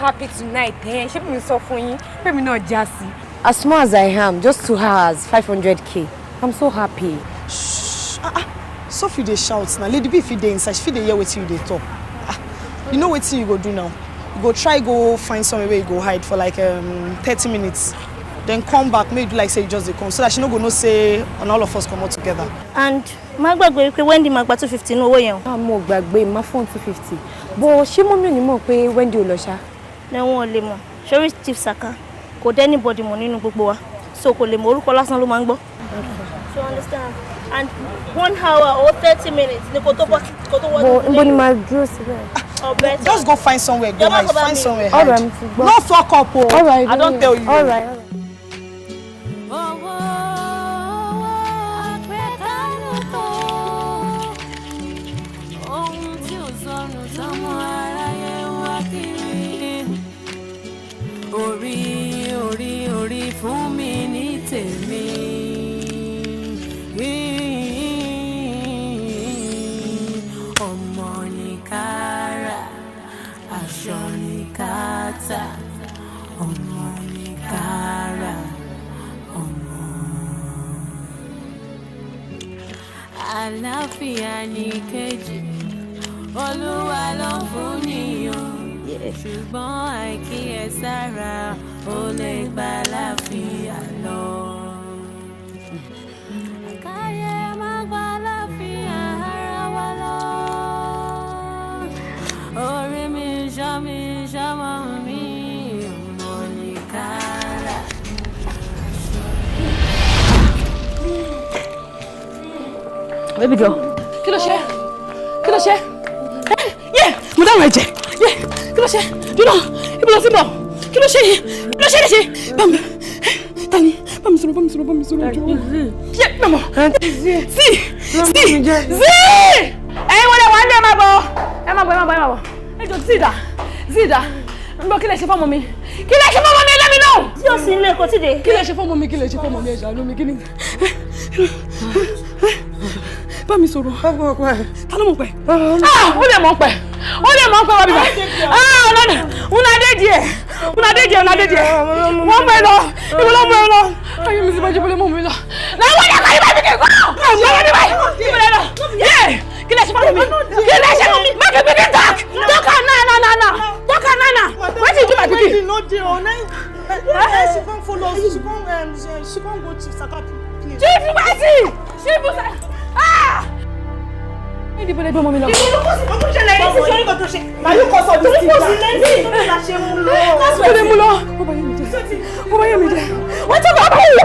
happy tonight. Eh? Ṣé mi sọ fún yín pé mi náà já sí. As small as I am, just 2 hours, 500K. I'm so happy. Shh, ah ah, Sophie dey shout na. Lady B fit dey inside, she fit dey hear wetin you dey talk. Ah, you know wetin you go do now? You go try go find somewhere wey you go hide for like 30 minutes, then come back, make you do like say you just dey come, so that she no go know say on all of us comot together. And má gbàgbé pé Wendy máa gba 250 ní owó yẹn o. Ah, mo gbàgbé, má fún 250. Bọ̀ ṣé mummy ò ní mọ̀ pé Wendy ò lọ ṣá? Ní wọn ò lè mọ̀. Sórí Chief Saka, kò dé anybody mọ̀ nínú gbogbo wa, so kò lè mọ, orúkọ lásán ló máa ń gbọ́. So understand, and 1 hour or 30 minutes ni kò tó bọ́, kò tó wọ́n. Bọ̀ níbo ni màá dúró síbẹ̀? Ọbẹ̀. Just go find somewhere, go Jọ̀ọ́, má hide, kó bá find mi. somewhere All hide. right, mo ti gbọ́. No fuck up o. All right, I don tell you. All right, all right. Owó, owó àpẹkálùkò, ohun tí ò sọnù tọmọ aráyé ń wá kiri. Orí, orí, orí, fún mi ní tèmi. Ọmọ ní kára, aṣọ ní káàtà, ọmọ ní kára, ọmọ. Àlàáfíà ní kejì, Olúwa ló ń fún níyàn, ṣùgbọ́n àìkíyèsára ó lè gba àlàáfíà lọ. Káyé má gba àlàáfíà ara wa lọ. Orí mi ṣọ́ mi, ṣọ́mọ mi, ọmọ ní kára. Baby girl, kí ló ṣe? Kí ló ṣe? Yẹ, mo dáhùn ẹ̀jẹ̀. Yẹ, kí ló ṣe? Dúró, ibi lọ sí bọ̀. Kí ló ṣe yìí? Kí ló ṣe lè ṣe? Bá mi, tani, bá mi sọ̀rọ̀, bá mi sọ̀rọ̀, bá mi sọ̀rọ̀ jọ. Yẹ, mọ̀mọ́. Sí, sí, sí. Ẹ̀yin wọlé wà ní ẹ máa bọ̀. Ẹ máa bọ̀, ẹ máa bọ̀, ẹ máa bọ̀. Ẹ jọ Zida, Zida, ń gbọ́, kí lè ṣe fọ́mọ mi? Kí lè ṣe fọ́mọ mi? Let me know. Tí o sì ń lé kò tí dé. Kí lè ṣe fọ́mọ mi? Kí lè ṣe fọ́mọ mi? Ẹ ṣàánú mi, kí ni? Bá mi sọ̀rọ̀. Ta ló mọ̀ pẹ́? Ah, ó lè mọ̀ pẹ́. Ó lè mọ̀ pẹ́ wá bíbá. Ah, ọ̀nà una dé díẹ̀. Una dé díẹ̀, una dé díẹ̀. Wọ́n mú ẹ lọ. Ìwọ ló mú ẹ lọ. Ayé mi sì bá jẹ́ bọ́lẹ̀ mọ́ mi lọ. Náà wọ́n yà káyé báyìí kí n kọ́. Lọ́wọ́ ní báyìí. Ìwọ lè lọ. Yé! Kí lè ṣe fún mi? Kí lè ṣe fún mi? Má kí pikin talk. Talk am now, now, now, now. Talk am now, now. Wetin you do my pikin? Wendy no dey o. Na she come follow us. She come go Chief Saka place. Chief wetin? Chief Saka. Ah! Ìdìbò lè gbé ọmọ mi lọ. Ìwọ ló kó sí kókó ṣẹlẹ̀ yìí sí sórí kan tó ṣe. Na you cause all this thing. Torí kò sí lẹ́yìn tó la ṣe mú lọ. Kò lè mú lọ. Ó bá yé mi jẹ́. Ó bá yé mi jẹ́. Wọ́n ti bá bá yẹ.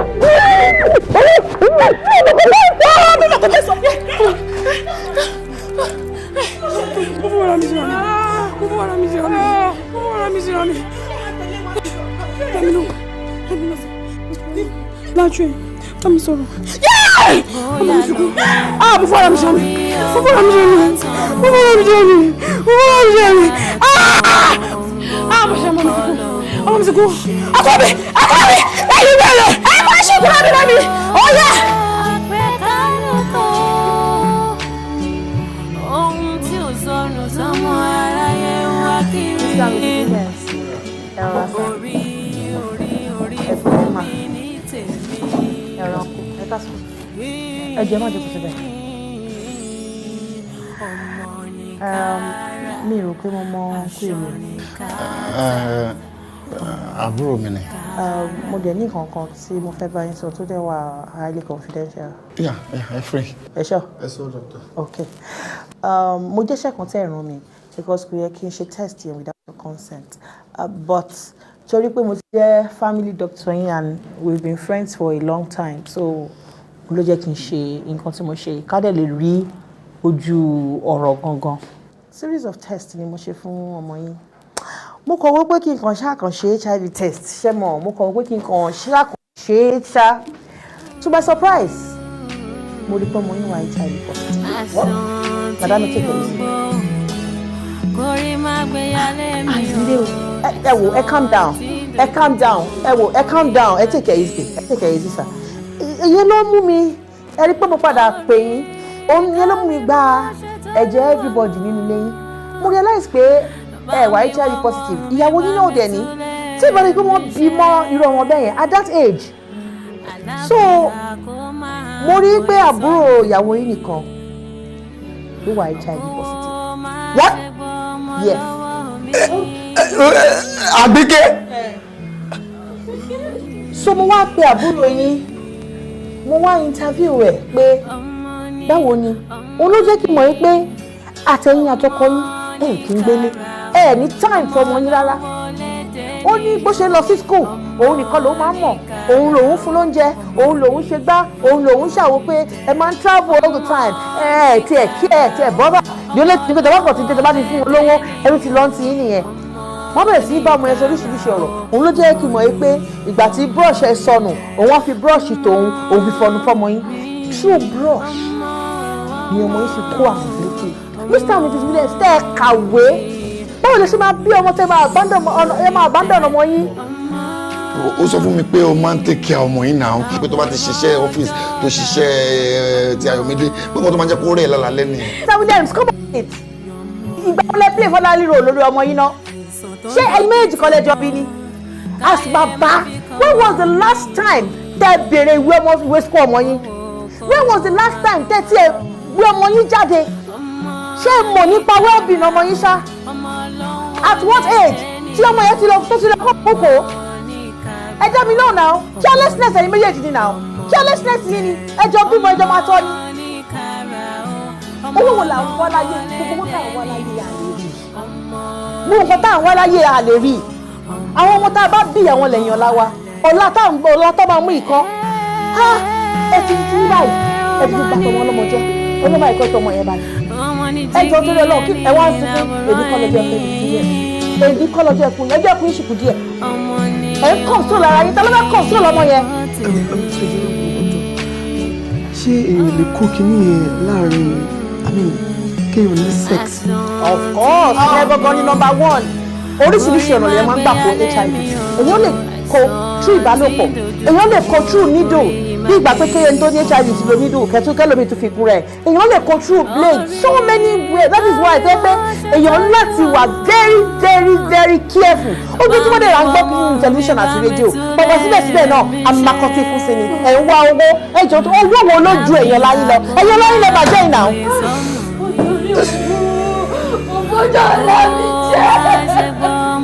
Mo fún ara mi síra mi. Mo fún ara mi síra mi. Mo fún ara mi síra mi. Dàmí lóhùn. Dàmí lóhùn. Lájú ẹ̀, bá mi sọ̀rọ̀. Ọmọ mi ti kú. Ah, mo fún ara mi síra mi. Mo fún ara mi síra mi. Mo fún ara mi síra mi. Mo fún ara mi síra mi. Ah! Ah, mo ṣe ọmọ mi ti kú. Ọmọ mi ti kú. Ọkọ mi! Ọkọ mi! Ẹyin bẹ̀rẹ̀! Ẹ má ṣe kúrò mi lẹ́mi! Ó yá! Àpẹkálùkò, ohun tí ò sọnù tọmọ aráyé ń wá kiri. Orí, orí, orí, fún mi ní tèmi. Ẹ jẹ́ má jókòó síbẹ̀. Mi rò pé mo mọ kú èrò. Àbúrò mi ni. Mo dẹ̀ ní nǹkan kan tí mo fẹ́ bá yín sọ tó dẹ̀ wà highly confidential. Yeah, ẹ free. Ẹ sure? Ẹ sọ, doctor. Okay. Mo jẹ́ṣẹ́ kan tẹ́ ẹ̀ rán mi because kò yẹ kí n ṣe test yẹn without your consent. But torí pé mo ti jẹ́ family doctor yín and we've been friends for a long time, so ló jẹ́ kí n ṣe nǹkan tí mo ṣe, ká dẹ̀ lè rí ojú ọ̀rọ̀ gangan. Series of tests ni mo ṣe fún ọmọ yín. Mo kàn wọ́n pé kí n kàn ṣáà kàn ṣe HIV test, ṣé mọ̀, mo kàn wọ́n pé kí n kàn ṣáà kàn ṣe é ṣá. To my surprise, mo rí pé ọmọ yín wà HIV positive. What? Madam, take it easy. Kórí má gbéyàlé mi o. Ẹ wò, ẹ calm down, ẹ calm down, ẹ wò, ẹ calm down, ẹ take it easy, ẹ take it easy, sir. Ìyẹn ló mú mi, ẹ rí pé mo padà pè yín, òun yẹn ló mú mi gba ẹ̀jẹ̀ everybody nínú ilé yín. Mo realize pé Ẹ wà HIV positive, ìyàwó yín náà dẹ̀ ní tí ìbá ní pé wọ́n bí mọ́ irú ọmọ bẹ́ẹ̀ yẹn at that age. So mo rí pé àbúrò ìyàwó yín nìkan ló wà HIV positive. What? Yes. Àbíkẹ́. So mo wá pe àbúrò yín, mo wá interview ẹ̀ pé báwo ni. Òun ló jẹ́ kí n mọ̀ yín pé àtẹ̀yìn àtọkọ yín, ẹ̀ kì í gbélé, ẹ̀ ní time fọmọ yín rárá. Ó ní bó ṣe lọ sí school, òun nìkan lòun máa ń mọ̀, òun lòun fún lóúnjẹ, òun lòun ṣe gbá, òun lòun ṣàwo, pé ẹ máa ń travel all the time, ẹ tiẹ̀ kí ẹ tiẹ̀ bọ́bà ní ó lè tí nígbà tó ti dé, tó bá ti fún wọn lówó, ẹrú ti lọ́n ti yín nìyẹn. Wọ́n bẹ̀rẹ̀ sí í bá ọmọ yẹn sọ oríṣiríṣi ọ̀rọ̀. Òun ló jẹ́ kí n mọ̀ yìí pé ìgbà tí brush ẹ sọnù, òun wá fi brush tòun, òun fi fọnu fọmọ yín. Through brush ni ọmọ yín fi kó àrùn burúkú. Mr and Mrs Williams, tẹ́ ẹ kàwé, báwo lè ṣe máa bí ọmọ tẹ́ máa abandon ọmọ yín? Ó sọ fún mi pé o máa ń take care ọmọ yìí náà, pé tó bá ti ṣiṣẹ́ ọ́fíìsì, tó ṣiṣẹ́ ti Ayọ̀mídé, pé kó tó máa jẹ́ kó rẹ̀ lálálẹ́ nìyẹn. Mr Williams, come on it. Ìgbà wo lẹ play fatherly role lórí ọmọ yín náà? Ṣé ẹ̀yin méjì kan lẹ́jọ́ bí ni? As bàbá, when was the last time tẹ́ béèrè ìwé ọmọ, ìwé school ọmọ yín? When was the last time tẹ́ tí ẹ gbé ọmọ yín jáde? Ṣé ẹ mọ̀ nípa well-being ọmọ yín ṣá? At what age tí ọmọ yẹn ti lọ, tó ti lọ kó kókó? Ẹ dá mi lóhùn náà. Carelessness ẹ̀yin méjèèjì ni náà, carelessness yìí ni. Ẹjọ́ bímọ, ẹjọ́ máa tọ́ ni. Owó wo là ń wá láyé? Gbogbo owó tá à ń wá láyé, à lè rí. Gbogbo nǹkan tá à ń wá láyé, à lè rí. Àwọn ọmọ tá a bá bí, àwọn lẹ́yìn ọ̀la wa, ọ̀la tá à ń bọ̀, ọ̀la tó máa mú ìkọ́. Ẹ ti ní báyìí, ẹ ti gbà tọmọ ọlọ́mọ jẹ́ ọlọ́mọ ẹ̀kọ́ tọmọ yẹn báyìí. Ẹ jọ, torí Ọlọ́run, kí ẹ wá ń sunkún? Èmi kọ́ lọ́jọ́ ẹkún díẹ̀, èmi kọ́ lọ́jọ́ ẹkún, ẹjọ́ ẹkún ìṣùkú díẹ̀. Ẹ ń console ara yín, ta ló fẹ́ console ọmọ yẹn? Ṣé èèyàn lè kó kinní yẹn láàrin, I mean, kéèyàn ní sex? Of course, ìyẹn gangan ni number one. Oríṣiríṣi ọ̀nà lèèyàn máa ń gbà kó HIV. Èèyàn lè kó through ìbálòpọ̀, èèyàn lè kó through needle, bí ìgbà pé kéèyàn tó ní HIV ti lo needle kẹtù kẹlòmíì tún fi kún rẹ̀. Èèyàn lè kó through blade, so many ways. That is why ẹ pé èèyàn láti wà very very very careful. Ojoojúmọ́ dẹ̀ là ń gbọ́ kí nínú tẹlifíṣàn àti rédíò pọ̀pọ̀. Síbẹ̀síbẹ̀ náà, amakọ̀tì fún sí ni ẹ̀ ń wá owó. Ẹ̀jọ̀ tó owó wo ló ju èèyàn láyé lọ? Èèyàn láyé lọ bàjẹ́ ìnà. Mo bójú ọ̀la mi jẹ́.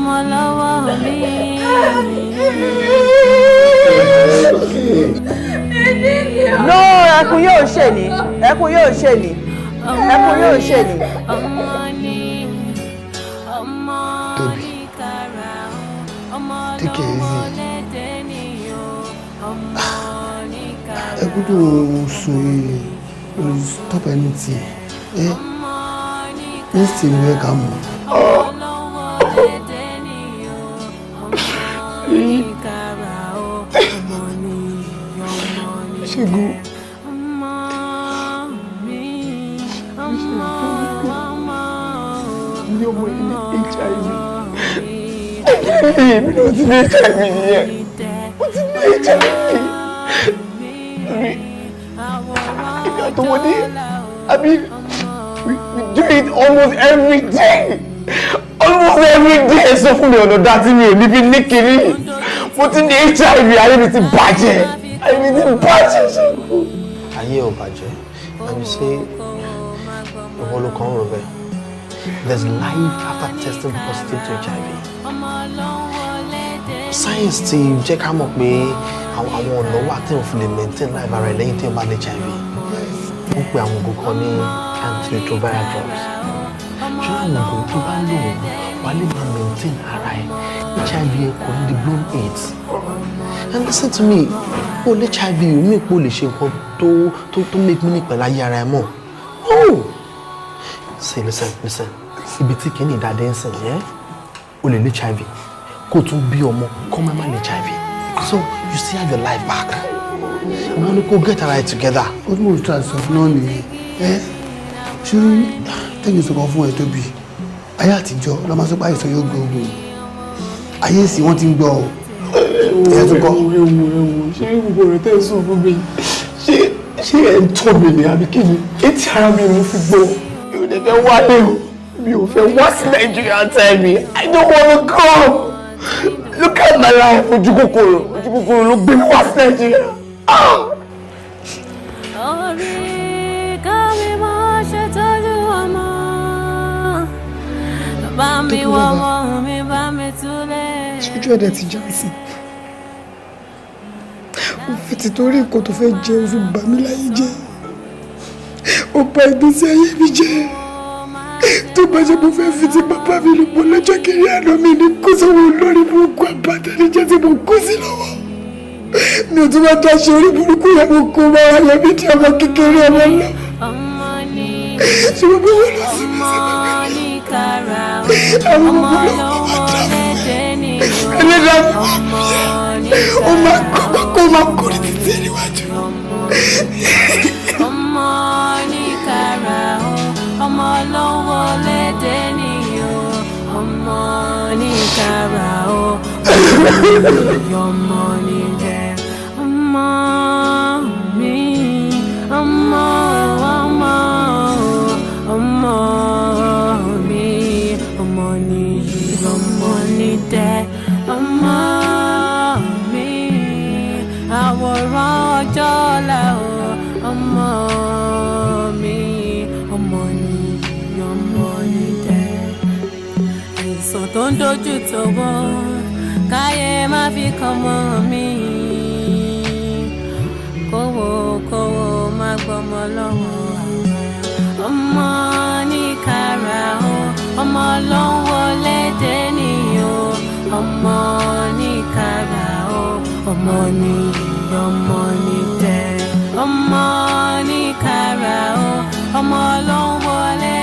No, ẹkún yóò ṣe ní, ẹkún yóò ṣe ní, ẹkún yóò ṣe ní. Tobi, take it easy. Ẹ gbọ́dọ̀ sùn yìí, o lè stop anything. Ẹ next thing ló yẹ ká mọ̀. Ṣẹ́gun, ní ọmọ yìí ní HIV. Èmi náà ti ní HIV nìyẹn. Mo ti ní HIV. Rí èmi àtọmọdé, àbí we do it almost every day. Almost every day. Ẹ sọ fún mi ọ̀nà dá tí mi ò ní fi ní kiri. Mo ti ní HIV, ayé mi ti bàjẹ́. Ayé mi ti bàjẹ́, Ṣẹ́gun. Ayé ò bàjẹ́, and you say ìwọ ló kàn ń rò bẹ́ẹ̀. There's life after testing positive to HIV. Science ti jẹ́ ká mọ̀ pé àwọn ọ̀nà wà tí wọ́n fi lè maintain life ara ẹ̀ lẹ́yìn tí wọ́n bá ní HIV. Wọ́n pe àwọn oògùn kan ní antiretroviral drugs. Ṣé àwọn oògùn tó bá lò wọ́n, wà lè máa maintain ara ẹ̀? HIV ẹ̀ kò ní di blown AIDS. And listen to me, o lè HIV, o mí pé o lè ṣe nǹkan tó make meaning pẹ̀lú ayé ara ẹ̀ mọ́. No! See, listen, listen. Ibi tí kìíní ìdádé ń sìn yẹn, o lè ní HIV, kó o tún bí ọmọ, kó má má ní HIV. So you still have your life back. Ìwọ ni kó get ara ẹ together. Ó tún mọ̀ tó àṣọ náà nìyẹn. Ẹ ṣé tẹ́yìn sọ̀kan fún ẹ, Tóbi? Ayé àtijọ́ ló máa sọ pé àìsàn yóò gbóògùn. Ayé ìsìn, wọ́n ti ń gbọ́ ọ. Ẹ tún kọ́. Ewu, ewu, ṣé gbogbo rẹ̀ tẹ́ ẹ sọ fún mi? Ṣé ẹ̀ ń tọ́ mi ni àbí kí ni? Etí ara mi mo fi gbọ́. Èmi ò dẹ̀ fẹ́ wálé o. Mi ò fẹ́ wá sí Nàìjíríà tell me. I don't wanna come. Look at my life. Ojú kòkòrò, ojú kòkòrò ló gbé mi wá sí Nàìjíríà. Ah! Orí kámi máa ṣe tọ́jú ọmọ. Bá mi wọ́ ọmọ mi, bá mi túlẹ̀. Ṣojú ẹ̀dẹ̀ ti já sí, ó fi tìtorí nǹkan tó fẹ́ jẹ, ó fi bà mí láyé jẹ́, ó bà ìgbésí ayé mi jẹ́. Tó bá ṣe mo fẹ́ fi ti bàbá mi lò pọ̀ lọ́jọ́ kiri àná, mi ní kó sọ́wọ́ olórí burúkú àbátẹnijẹ́ tí mo kó sí lọ́wọ́. Mi ò tún bá dá ṣe orí burúkú yẹn, mo kó bá wa yẹ mí di ọmọ kékeré, ọmọ náà. Ṣùgbọ́n bí wọ́n lọ sí mi sí àwọn ọmọ lọ́wọ́ ẹlẹ́dàá mi, ó máa kó kó máa kó ní títí níwájú. Ọmọ ní kára o, ọmọ ló ń wọlé dé ní o, ọmọ ní kára o, ọmọ ní jẹ, ọmọ mi, ọmọ, ọmọ, ọmọ mi, ọmọ níyì, ọmọ ní dẹ, ọmọ mi, àwòrán ọjọ́ ọ̀la o, ọmọ mi, ọmọ níyì, ọmọ ní dẹ. Àìsàn tó ń dojú tọwọ́ káyé má fi kàn mọ́ mi, kówó kówó má gbọ́mọ lọ́wọ́ àwọn ọmọ ní kára o, ọmọ ló ń wọlé dé ní o, ọmọ ní kára o, ọmọ ní, ọmọ ní dẹ, ọmọ ní kára o, ọmọ ló ń wọlé.